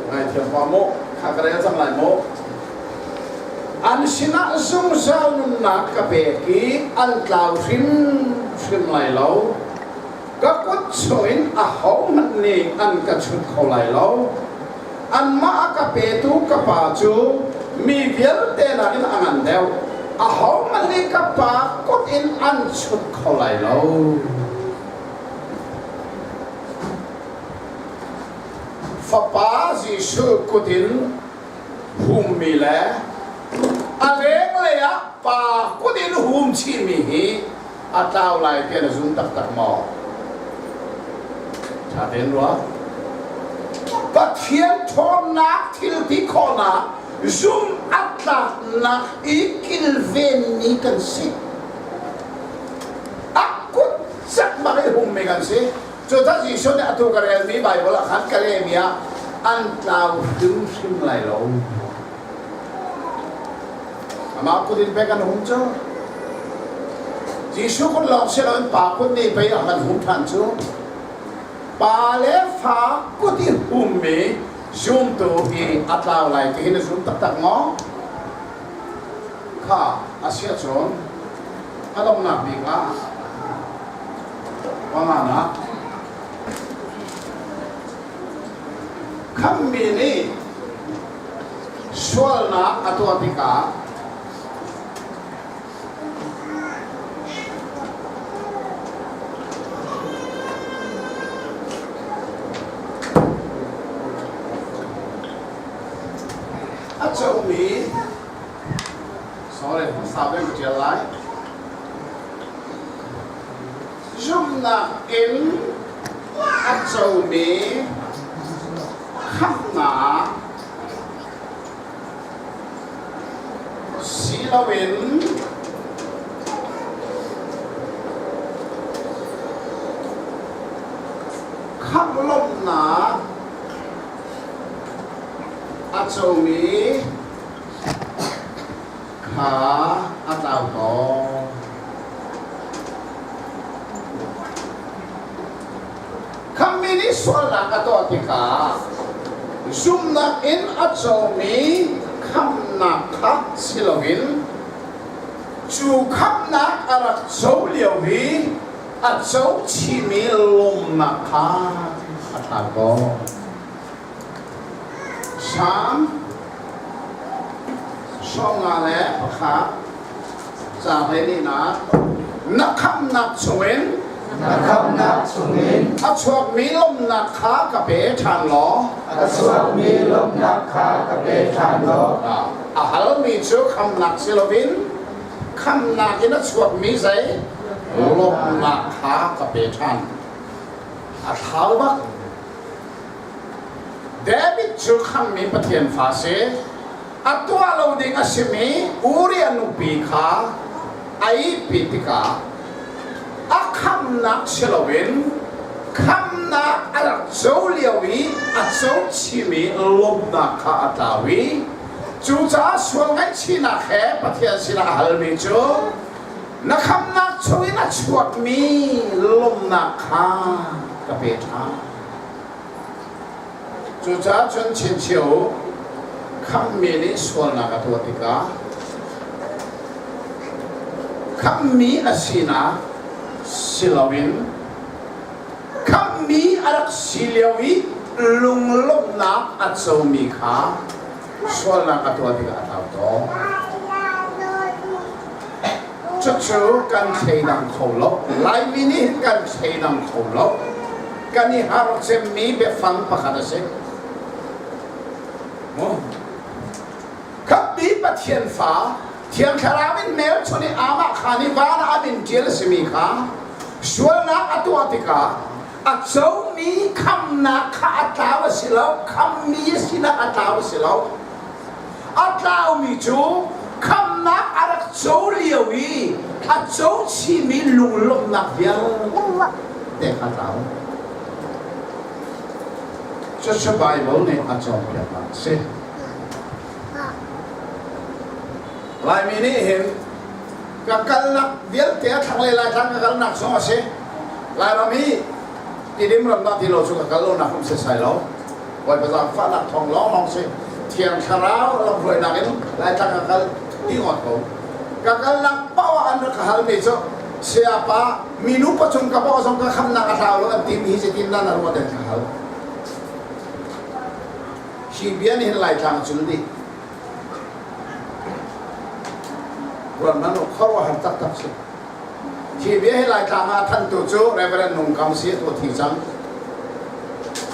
Ngaithiam pa mu, kha ka rel cang lai mu. An sinah zungzal nunnak ka pek i an tlau hrimhrim lai lo. Ka kut chungin ahohmanh nih an ka chut kho lai lo. Anmah a ka petu ka Pa cu Mi vialte nakin a ngan deuh. Ahohmanh nih ka Pa kut in an chut kho lai lo. Fapa Jesuh kut in hummi le a lenglei ah pa kut in hum chihmi hi a tlau lai ti na zum taktak maw? Ṭha tein ruah. Pathian ṭhawnnak thil ti khawhnak zum a tlaknak i kilvenmi kan si. A kut cak bak i hummi kan si. Cucaah Jesuh nih atu ka relmi Baibal ah khan ka lehmi ah an tlau hrimhrim lai lo. Amah kut in pei kan hum cu. Jesuh kut lawng si loin Pa kut nih pei a kan hum ṭhan cu. Pa le fa kut i hummi zumtu hi a tlau lai ti hi na zum taktak maw? Kha a si ahcun a donghnak bik ah Panganak, khamhmi nih sualnak a tuah tikah a comi sorry sau deuh ka ṭial lai Zumhnak in a comi khamhnak si loin khamh lawmhnak a comi kha a tlau tawn. Khammi nih sualnak a tuah tikah zumhnak in a comi khamnak kha si loin cu khamnak a rak co lio i a co chihmi lawmnak kha a tlau tawn. Salm 51 caang 12nak na khamhnak chungin na khamhnak chungin a chuakmi lawmhnak kha ka pe ṭhan law a chuakmi lawmhnak kha ka pe ṭhan law a halmi cu khamhnak si loin khamhnak in a chuakmi zei lawmhnak kha ka pe ṭhan a thlau bak David cu khammi Pathian fa si. A tuah lo ding a simi Uriah nupi kha a ihpi tikah a khamnak si loin khamnak a rak co lio i a co chimi lawmhnak kha a tlau i cucaah sual ngaihchihnak he Pathian sinah a halmi cu na khamnak chungin a chuakmi lawmhnak kha ka pe ṭhan. Cucaah cun chinchiah u, khamhmi nih sualnak a tuah tikah khamhmi a sinak si loin khamhmi a rak si lio i lunglawmhnak a comi kha sualnak a tuah tikah a tlau tawn. Cucu kan thleidang kho lo. Laimi nih hin kan thleidang kho lo. Kan i har cemmi biafang pakhat a si. Khamhmi Pathian fa Thiang Thlarau in hmelchunh i amah khaan i van ah a min ṭial a simi kha sualnak a tuah tikah a comi khamnak kha a tlau a si lo khammi a sinak a tlau a si lo a tlaumi cu khamnak a rak co lio i a co chihmi lunglawmhnak vialte kha tlau cucu Baibal nih a cawnpiaknak a si Laimi nih hin ka kalnak vialte a thlanglei Laitlang ka kalnak zong a si. Lairam hi Tidim ram dah ti lo cu ka kal lonak um setsai lo. Bawipa zaangfahnak thawng lawnglawng si. Thiang Thlarau lamhruainak in Laitlang ka kal ti ngawt ko. Ka kalnak paoh ah an rak ka halmi cu sayapa minu pachung ka paw zong ka khamnak a hlau lo an timi hi zeitin dah na ruah den ka hal. Hi bia nih hin Laitlang a cul dih. Ruat hmanh u, khuaruahhar taktak si. Hi bia hi Laitlang ah a thantu cu Reverend Nung Kam si a tu thi cang.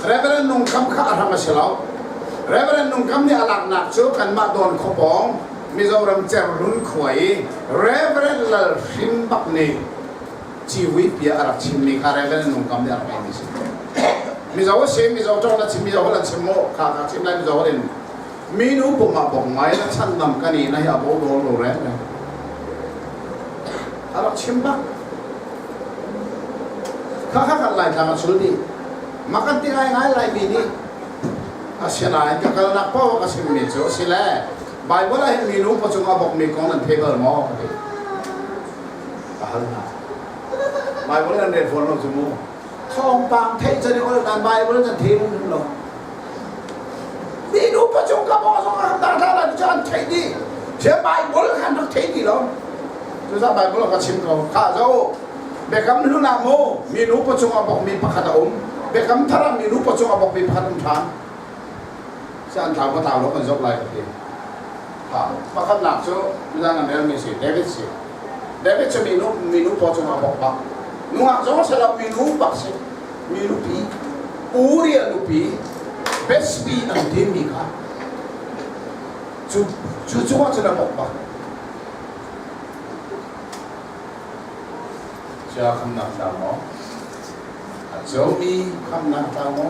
Reverend Nung Kam kha a hram a si lo. Reverend Nung Kam nih a laknak cu kanmah Dawn khuapawng Mizoram Cerhlun khua i Reverend Lal Hrim bak nih civui bia a rak chimmi kha Reverend Nung Kam nih a rak ngeimi si. Mizo a si, Mizo ṭong na chim, Mizo holh an chim maw? Kha kha chim lai Mizo holh in. Minu pum ah bok ngai na chandam kan i na hi a bo dol lo reng reng. A rak chim bak. Kha kha kan Laitlang a chul dih. Makan ti ngai ngai Laimi nih asinain ka kalnak paoh ka chimmi cu a si le Bible ah hin minu pawcung a bokmi kong nan thei bal maw? Ka ti. Ka hal hna. Bible nan rel fawn lo cu mu. Thawngpang theih can i ol nan Bible nan thei hrim lo. Minu pawcung ka bawh zong ah dah dah cu an theih dih. Sia Bible khan rak thei ti lo. Cucaah Bible ka chim ko. Kha zo Biakam hlun ah mu minu pawcung a bokmi pakhat a um. Biakam thar ah minu pawcung a bokmi pakhat um ṭhan. Sian thlau ka tlau lo kan zoh lai ka ti. Ha pakhatnak cu midang an relmi si David si. David cu minu minu pawcung a bok bak. Nungak zong a si lo minu bak si. Mi nupi Uriah nupi Bethsbi an timi kha cu cu cungah cun a bok bak. Cia khamnak tlau maw? A comi khamnak tlau maw?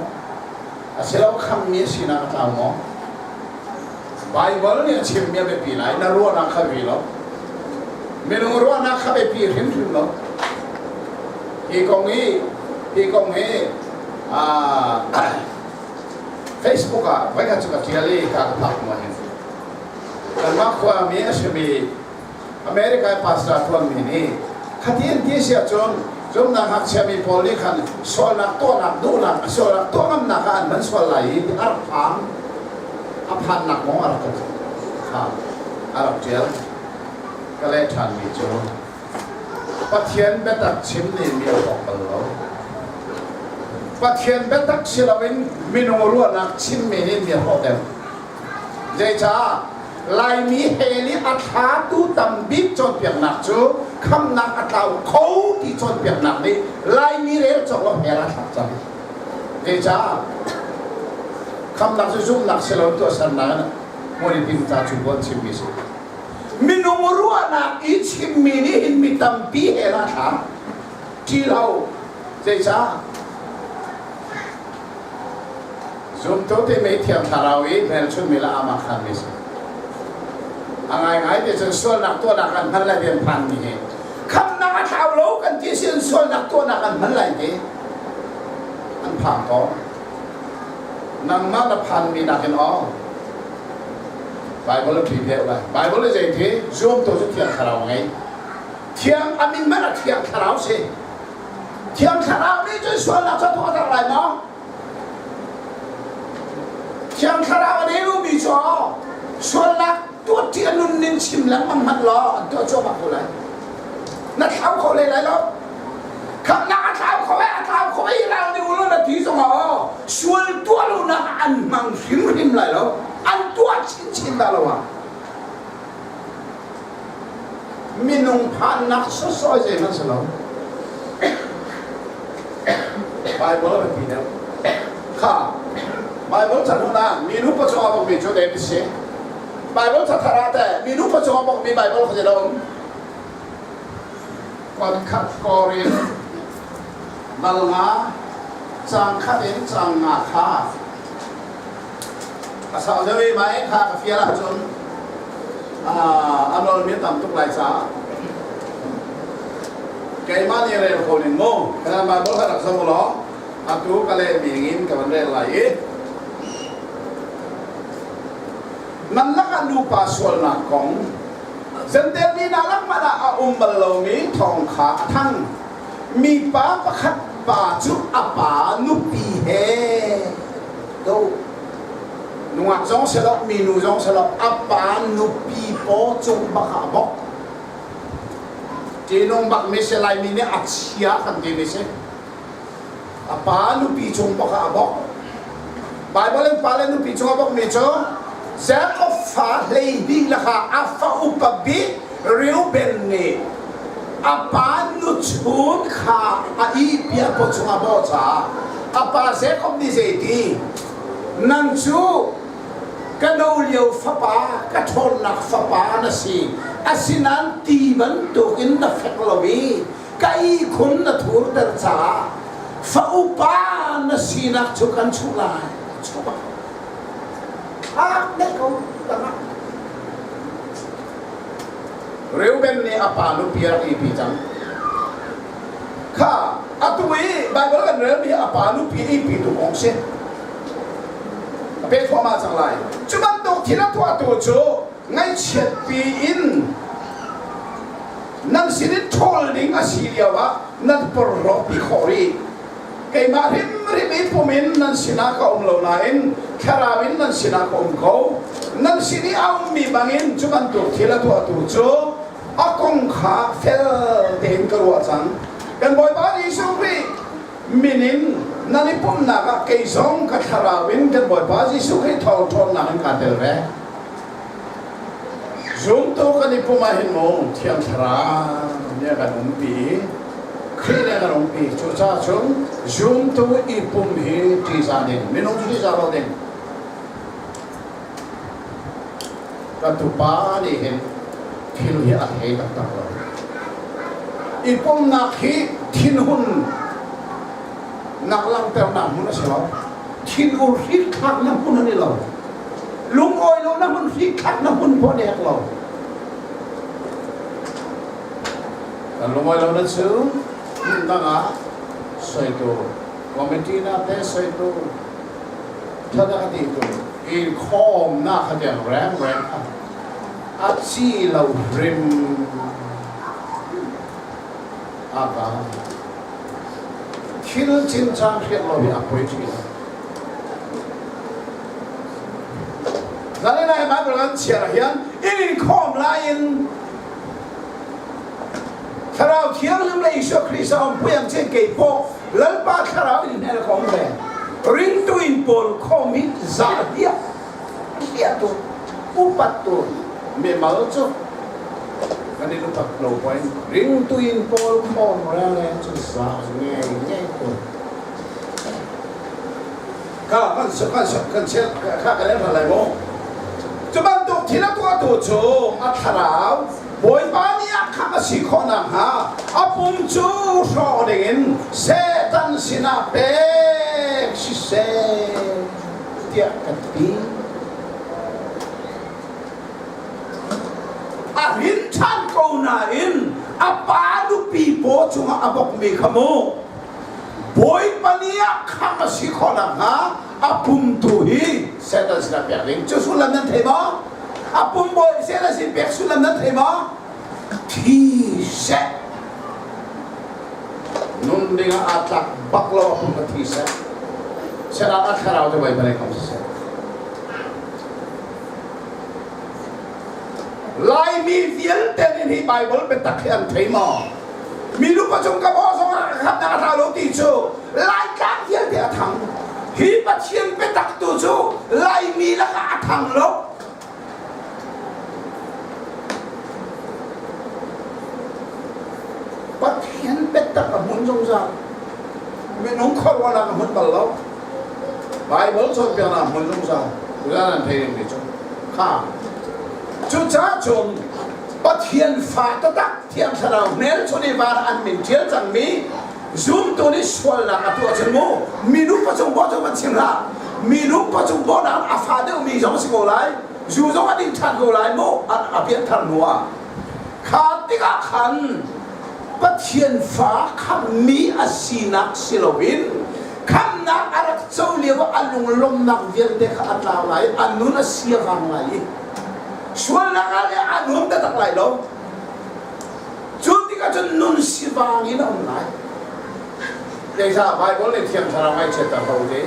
Asilo khammi a sinak a tlau maw? Baibal nih a chimmi a biapi lai, na ruahnak kha biapi lo. Minung ruahnak kha biapi hrimhrim lo. Hi kong hi, hi kong hi Facebook ah voikhat cu ka ṭial i ka ka phak hnu hin kanmah khuami a simi America i pastor ṭuanmi nih khati an ti si ahcun zumnak ngakchiami pawl nih khan sualnak tuahnak duhnak sualnak tuah ngamnak ah an hman sual lai i a rak phang a phannak kong a rak kha a rak ṭial ka leh ṭhanmi cu Pathian biatak chim nih mi a hrawk bal lo Pathian biatak si loin minung ruahnak chimmi nih mi a hrawh deuh Zeicah Laimi hell i a thlatu tambik cawnpiaknak cu khamnak a tlau kho ti cawnpiaknak nih Laimi rel cawk lo hell a thlak cang. Zeicah khamnak cu zumhnak si lo tuahsernak in hmual ca cu an chimmi si. Minung ruahnak i chimmi nih hin mi tampi hell a thlak. Ṭi lo. Zeicah Zumtu timi Thiang Thlarau i hmelchunhmi le aamahkhanmi si. A ngaingai ti cun sualnak tuahnak an hman lai ti an phanmi hi khamnak a thlau lo kan ti si in sualnak tuahnak an hman lai ti an phang ko. Nangmah na phanmi nakin aw Bible a ṭhi deuh lai. Bible i zei ti zumtu cu Thiang Thlarau a ngei. Thiang a min hmanh a Thiang Thlarau si. Thiang Thlarau nih cun sualnak cu a tuahter lai maw? Thiang Thlarau a nei mi cu sualnak tuah ṭih a nunning chim lengmang hmanh law an tuah cuahmah ko lai. Na thlau kho lei lai lo. Khamnak a thlau kho ai, a thlau kho ai ral nih ulaw na ti zongah aw sual tuah lonak an hmang hrimhrim lai lo. An tuah chinchin dah lo ah. Minung phannak sawsawh zeihmanh si lo. Bible a biapi deuh. Kha Bible chan hmun ah minu pawchung a bawkmi cu David si. Bible thathar ah teh minu pawchung a bawkmi Bible kha zei um? Kon khat kor in dal nga cang khat in cang nga kha A sau deuh i mah kha ka fial ahcun a nawlmi a tam tuk lai caah keimah nih rel kho ning mu kana Bible kha rak zoh law atu ka lehmi in ka van rel lai i nan lakah nupa sualnak kong Jentail mi hna lak hmanh ah a um bal lomi thawng kha a thang mipa pakhat pa cu a pa nupi he do nungak zong si lo minu zong si lo a pa nupi paw cung bak ah bok ṭihnung bak mi si laimi nih a chia kan ti mi si a pa nupi cung bak ah a bok Bible in pa le nupi cung a bok mi cu Jacob fa 12 lakah a fa upa bik. Reuben nih a pa nuchun kha a ihpi a paw chungah bawh caah a pa Jakob nih zeiti nang cu ka no lio fapa ka ṭhawnnak fapa na si asinain ti bantukin na fek lo i ka ihkhun na thurter caah fa upa na sinak cu kan chuh lai chuh thlak ne ko tangah Reuben nih a pa nupi a rak ihpi cang. Kha atu i Baibal kan relmi hi a pa nupi ihpi tu kong si. A peh thluahmah cang lai. Cu bantuk thil a tuahtu cu ngaihchiatpi in nan sinin ṭhawl ding a si lio ah nan porhlawhpi khawh rih. Keimah hrimhrim i pum in nan sinah ka um lo nain thlarau in nan sinah ka um ko. Nan sin i a ummi bangin cu bantuk thil a tuahtu cu a kong kha fel tein ka ruah cang. Kan Bawipa Jesuh Khrih min in nan i pumhnak ah kei zong ka thlarau in kan Bawipa Jesuh Khrih thawng ṭhawnnak in kaa tel ve. Zumtu kan i pumh ahhin mu Thiang Thlarau nih a kan umpi i Khrih nih a kan umpi. Cucaah cun zumtu i pumh hi ṭihzah ding, minung cu ṭihzah lo ding. Ka tupa nih hin thil hi a thei taktak lo. I pumhnak hi thinhun nak langhternak hmun a si lo. Thinur hrikthlaknak hmun an i lo. Lungawi lo na hmun hrikthlak na hmun pawh nek lo. Kan lungawi lo na cu hmun dang ah soitu committee na te soitu thada ka ti tu in khawm na kha tiang reng reng a ci lo hrim a ka thil cincang hriat lo hi a poi ṭhin. Zalin ah Bible kan chiar ah hian in inkhawm lai in Thlarau Thianghlim le Jesuh Khrist a umpui ang chin kei pawh Lalpa Thlarau in hnen ka um ve. Ringtu in pawl khawm hi zah hliah hliah tu upat tu mimal cu kan in upat lo poin ringtu in pawl khawm reng cu zah ngei ngei tu kha kan kan kan kha kan en lai maw cu bantuk thil a tuahtu cu a thlarau Bawipa nih a khamh a si khawh nakhnga a pum cu hrawk dingin Satan sinah pek siseh tiah ka ti. A rin ṭhan ko nain a pa nupi paw cungah a bawkmi kha mu Bawipa nih ah khamh a si khawh nakhnga a pum tu hi Satan sinah pek ding cu sullam nan thei maw? A pum bawi Satan sin pek sullam nan thei maw? Thi seh. Nun ding ah aa tlak bak lo a pum a thi seh. Satan a thlarau cu Bawipa nih khamh siseh. Laimi vialte nih hi Bible biatak hi an thei maw? Milu pacung ka bawh zong ah khat na ka lo ti cu Laitlang vialte a thang. Hi Pathian biatak tu cu Laimi lakah a thang lo. Pathian biatak a hmun zungzal. Minung khuaruahnak a hmun bal lo. Bible cawnpiaknak a hmun zungzal. Tuzaan an thei dingmi cu kha. Cucaah cun Pathian fa taktak Thiang Thlarau hmelchunh i van an min ṭial cangmi zumtu nih sualnak a tuah cun mu minung pacung bawh cu van chim hlah minung pacung bawh nak a fa deuhmi zong a si ko lai zu zong a ding ṭhan ko lai mu a pianthar hnu ah kha tikah khan Pathian fa khamhmi a sinak si loin khamhnak a rak co lio ah a lunglawmhnak vialte kha a tlau lai a nun a sia vang lai i sualnak ah le a nuam taktak lai lo cu tikah cun nun sivang in a um lai Zeicah Bible nih Thiang Thlarau ngaihchiatter ko ti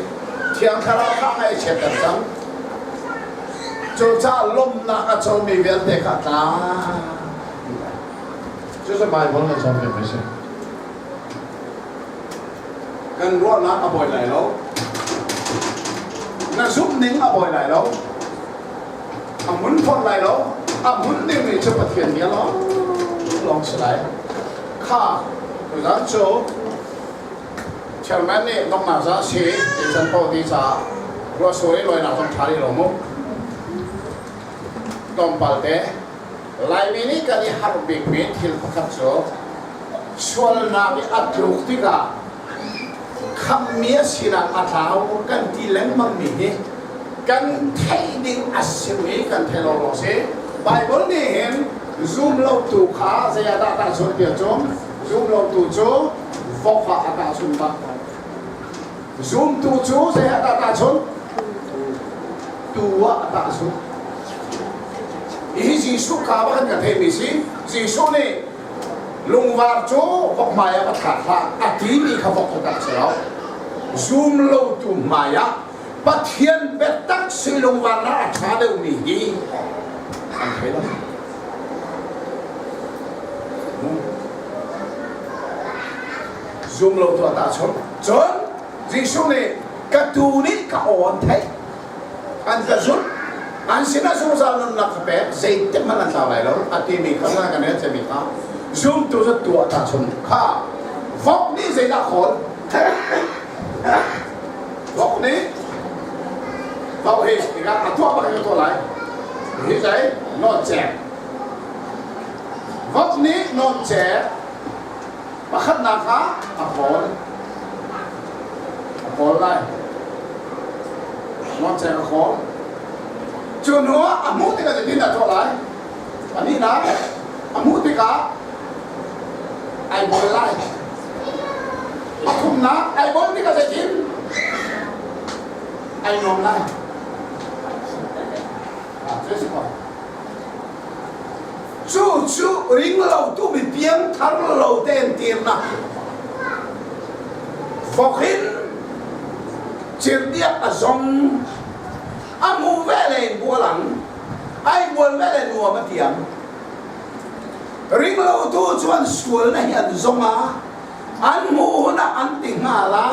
Thiang Thlarau kha ngaihchiatter cang cucaah lawmhnak a comi vialte kha tla Cucu Baibal kan cawnpiak mi a si. Kan ruahnak a buai lai lo. Na zumh ning a buai lai lo. A mun fawn lai lo. A hmun dingmi cu Pathian bia lawng lawng si lai. Kha tuzan cu chairman nih donghnak za si ti can paoh ti caah ruahsur i lawinak zong ṭha rih lo mu. Tlawmpal te Laimi nih kan i harh bikmi thil pakhat cu sualnak i a tluk tikah khamhmi a sinak a tlau kan ti lengmangmi hi kan theih ding a simi kan theih lo lawng si. Baibal nih hin zum lotu kha zei ah dah tahchunh ti ahcun zum lotu cu vok ah a tahchunh bak. Zumtu cu zei ah dah tahchunh? Tu ah a tahchunh. Hihi Jesuh ka bak kan theihmi si. Jesuh nih lungvar cu vok hmai ah va thlak hlah a timi kha vok taktak si lo. Zum lotu hmai ah Pathian biatak sui lungvar nak a ṭha deuhmi hi an thei lo. Zum lo tu ah tahchunh. Cun Jesuh nih ka tuu nih ka aw an theih. An ka zulh. An sinah zungzal nunnak ka pek. Zeitik hmanh an tlau lai lo. A timi kha na kan rel ciami kha zumtu cu tu ah tahchunh. Kha vok nih zeidah khawl? Vok nih vok hi tikah a tuah bak in a tuah lai. Hi zei nawncek. Vok nih nawncek Pakhatnak ah a kawl. A kawl lai. Nawncek a kawl. Cu hnu ah a hmuh tikah zeitin dah tuah lai? Pahnihnak a hmuh tikah ai bual lai. Pathumnak ai bual tikah zeitin? Ai nuam lai. Ah, cu si ko. Cu cu ringlotu mi piangthar lo te entirnak vok in cirdiak a zong a hmuh ve le in bual ang ai bual ve le nuam a tiang ringlotu cu an sual na hi an zong a an hmuh hun ah an ti hnga la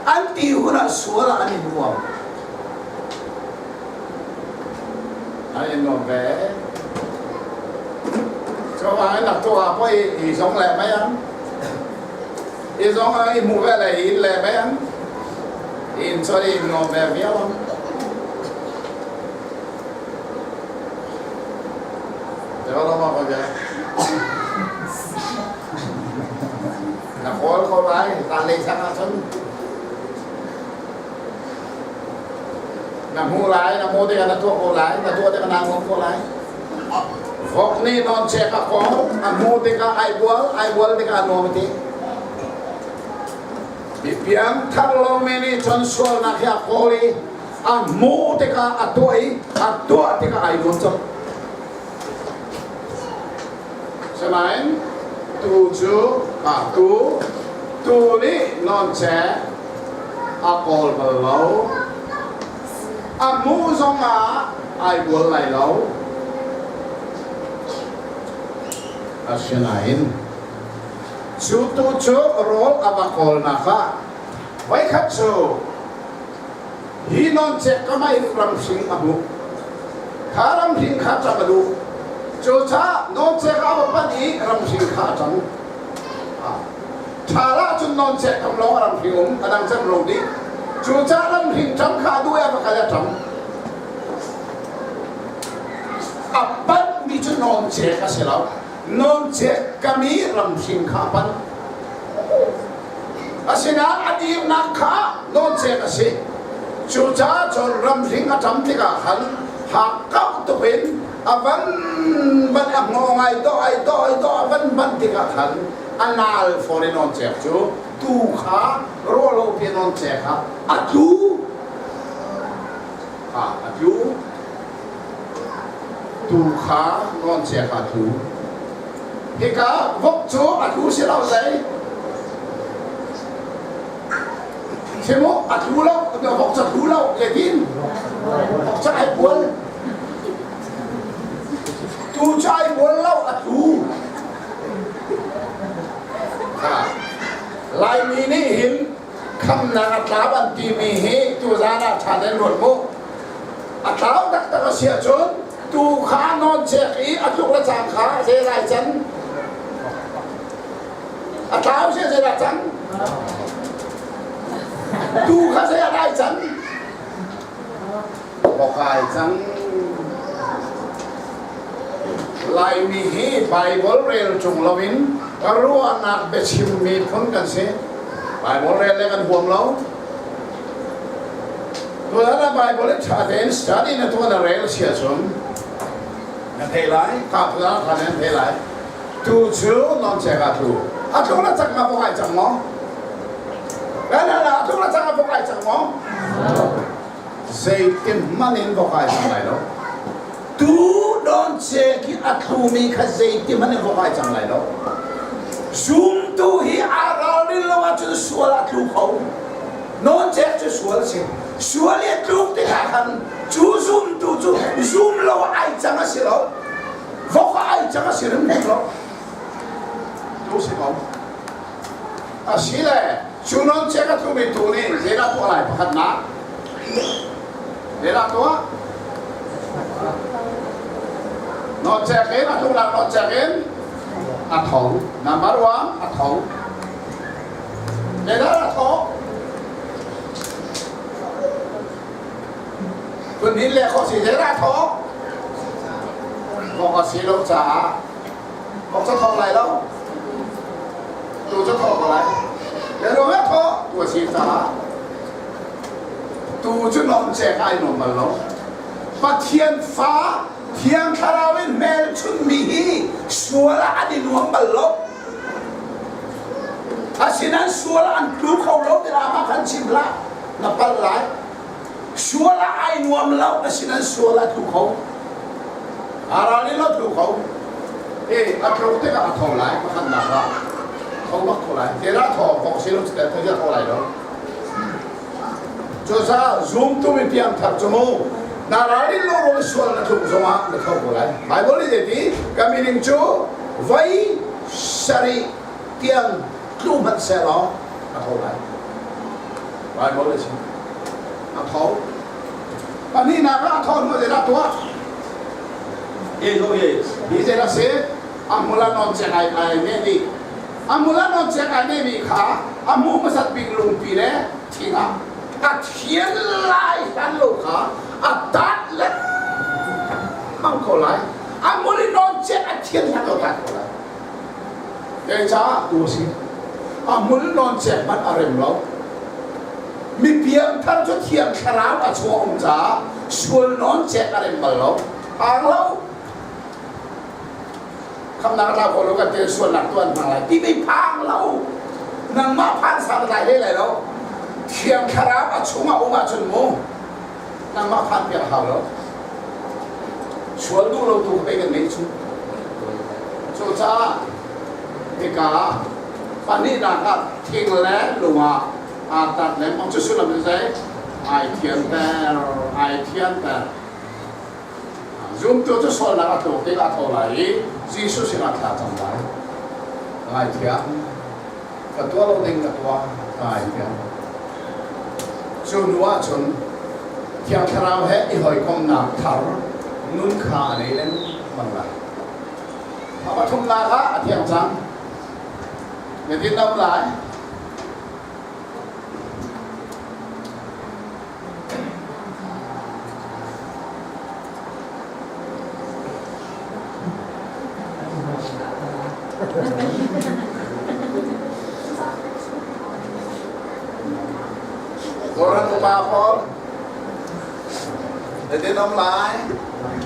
an ti hun ah sual ah an i nuam an i nuam ve cu ah in tu ah poi i zong le mai ang i zong i hmu ve le i le mai ang in cho i nuam ve viau ang Na kawl ko lai, tan lei sang ahcun. Na hmu lai, na hmu tikah na tuah ko lai, na tuah tikah naa nuam ko lai. Vok nih nawncek a kawl, a hmu tikah ai bual, ai bual tikah a nuam a ti. Mi piang thar lomi nih cun sualnak hi a kawl i a hmuh tikah a tuah i a tuah tikah ai nuam colh. Sinain tuu cu tuu tuu nih nawncek a kawl bal lo. A hmuh zongah ai bual lai lo. Asinain cu tuu cu rawl a va kawlnak ah voikhat cu Hi nawncek ka mei ramhring a hmuh. Kha ramhring kha ṭam a duh. Cucaah nawncek a va panh i ramhring kha a ṭam. Ṭhal ahcun nawncek kam lawng a ramhring um, a dang cem ro dih. Cucaah ramhring ṭam kha a duh i a va kal i a ṭam. A panhmi cu nawncek a si lo. Nawncek kam i ramhring kha a panh. Asinain a dirnak kha nawncek a si. Cucaah cun ramhring a ṭam tikah khan hakkauh tuk in a van van a hngawng ai dawh ai dawh ai dawh a van van tikah khan a nal fawn i nawncek cu tuu kha rawlopi nawncek ah a tlu a tlu tuu kha nawncek ah a tlu. Hika vok cu a tlu si lo zei. Simu a tlu lo, vok cu a tlu lo, zeitin? Vok cu ai bual. Tuu cu ai bual lo, a tlu. Laimi nih hin khamnak a tlau an timi hi tuzaan ah ṭha tein ruat mu. A tlau taktak a si ahcun Tu kha nawn chek i a tluk le cang kha zei lai can? A tlau si zei dah cang? Tu kha zei a lai can? Bokai cang. Laimi hi Bible rel ṭung loin ruahnak biachim miphun kan si. Bible rel le kan huam lo. Tutan ah Bible in ṭha tein study na tuah na rel si ahcun na thei lai, ka tutan ah ṭha tein thei lai. Tu cu nawncek ah tlu. A tlu na cak ma bokai cang maw? Kan hal ah a tlu na cak a bokai cang maw? Zeitin hmanh in bokai cang lai lo. Tu nawncek i a tlumi kha zeitin hmanh in bokai cang lai lo. Zumtu hi aa ralrin lo ahcun sual a tlu kho. Nawncek cu sual a si. Sual i a tluk tikah khan cu zumtu cu zum lo ai cang a si lo. Vok ah ai cang a si rimhrim lo. Tu si ko. A si le cu nawncek a tlumi tu nih zeidah tuah lai pakhatnak? Zeidah tuah? Nawncek in a tluknak nawncek in a tho. Number one, a tho. Zeidah a thawh? Phunhin le khawh si zeidah a thawh? Kawk a si lo caah kawk cu thawk lai lo. Tu cu thawk ko lai. Le ruang ah thawh tu a si caah tu cu nawmcek ai nuam bal lo. Pathian fa Thiang Thlarau in hmelchunhmi hi sual ah an i nuam bal lo. Asinain sual ah an tlu kho lo ti ah khan chim hlah, na palh lai. Sual ah ai nuam lo, asinain sual ah tlu kho. Aral in lo tlu kho. E, a tluk tikah a tho lai, pakhatnak ah. Tho bak tho lai. Te lah tho, kong si lo, te tho lai lo. Cucaah zumtu mi piangthar cu mu na ralrin lo ruang sual na tluk zongah na tho ko lai. Bible nih zeiti ka meaning cu voi sarih tiang tlu hmanh sehlaw a tho lai. Bible nih chim. A tho. Pahnihnak ah a tho hnu zeidah tuah? Hi zeidah si? A hmul a nawn cek ai ai ne dih. A hmul a nawn cek ai nemi kha a hmuh hmasat bik lungpi le thing ah a thian lai hlan lo kha a dat lengmang ko lai. A hmul i nawn cek a thian hlan lo dat ko lai. Zeicah tu a si? A hmul nawn cek hmanh a rem lo. Mi piangthar cu thiang thlarau a chuah um caah sual nawn cek a rem bal lo. Phang lo. Khamnak a tlau ko lo kan ti sualnak tuan hna lai ti mi phang lo nangmah phan sa na tlai hlei lai lo thiang thlarau a chungah um ahcun mu nangmah phan piak a hau lo sual duh lo tu pei kan nei cu cucaah hika pahnihnak ah thing le lung ah aa tat lengmang cu sullam cu zei ai thianter ai thianter Zumtu cu sualnak a tluk tikah a tho lai i Jesuh sinah thla cam lai. Ngaithiam. Ka tuah lo ding ka tuah. Ngaithiam. Cu hnu ahcun Thiang Thlarau he i hawikomhnak thar nun kha a nei lengmang lai. A pathumnak ah a thiang cang. Na din um lai. Kawlram upa pawl na din om lai.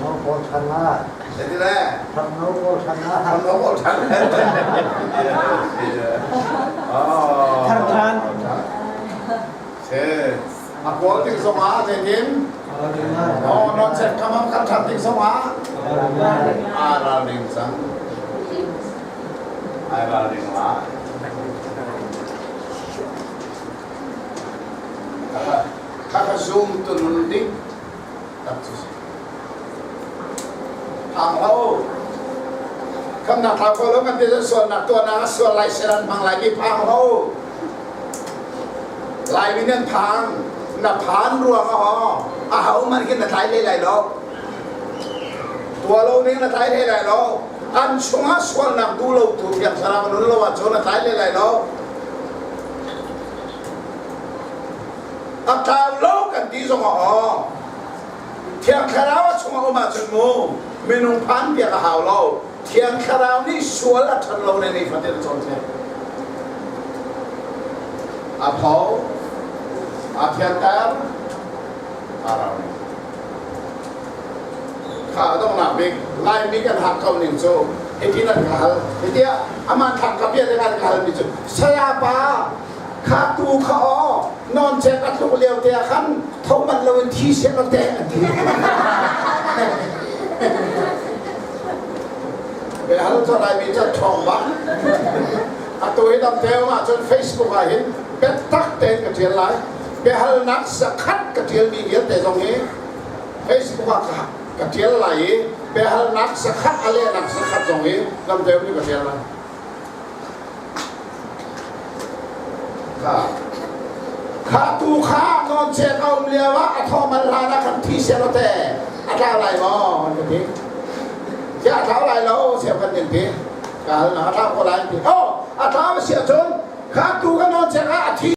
No pawl than la. Na ti le. Tham no pawl than la. Tham no pawl than. Thar than. A pawl tik zongah zeitin? Oh, non set kamam kan that tik zongah aa ralring cang. Ai ralring la. Kha zoom tunun dik tak cu si. Phang lo. Khamnak thla ko lo kan ti sualnak tuahnak sual lai siran hmang lai ti phang lo. Laimi nan phang na phan ruang ah aw aho man khin na tlai lei lai lo. Tuah lo ning na tlai hlei lai lo. An chungah sualnak duh lo tu Thiang Thlarau a nun lo ahcun a tlai hlei lai lo. A tlau lo kan ti zongah aw Thiang Thlarau a chungah um ahcun mu minung phan piak a hau lo. Thiang Thlarau nih sual a ṭhat lo le nifatin a cawn theng. A tho, a thianter, a rau. Kha a donghnak bik Laimi kan hak ko ning cu hitin an ka hal. Hitiah aman thak ka bia an ka halmi cu saya pa kha tu kha aw non cek a tluk lio te ah khan tho man loin thi seh law teh an ti. Be hal cu Laimi cu ṭhawng bak. Atu hi dam te um ahcun Facebook ah hin biatak tein ka ṭial lai. Biahalnak zakhat ka ṭialmi vialte zong hi Facebook ah ka, ka ṭial lai i biahalnak zakhat a lehnak zakhat zong hi dam te um hi ka ṭial lai. Kha kha tu kha nawn cek a um lio ah a thaw mal hlan ah khan thi seh law te a tlau lai maw an ka ti. Ziah a tlau lai lo siau kan din ti. Ka hal na a tlau ko lai an ti. Oh, a tlau a si ahcun kha tu ka nawn cek ah a thi.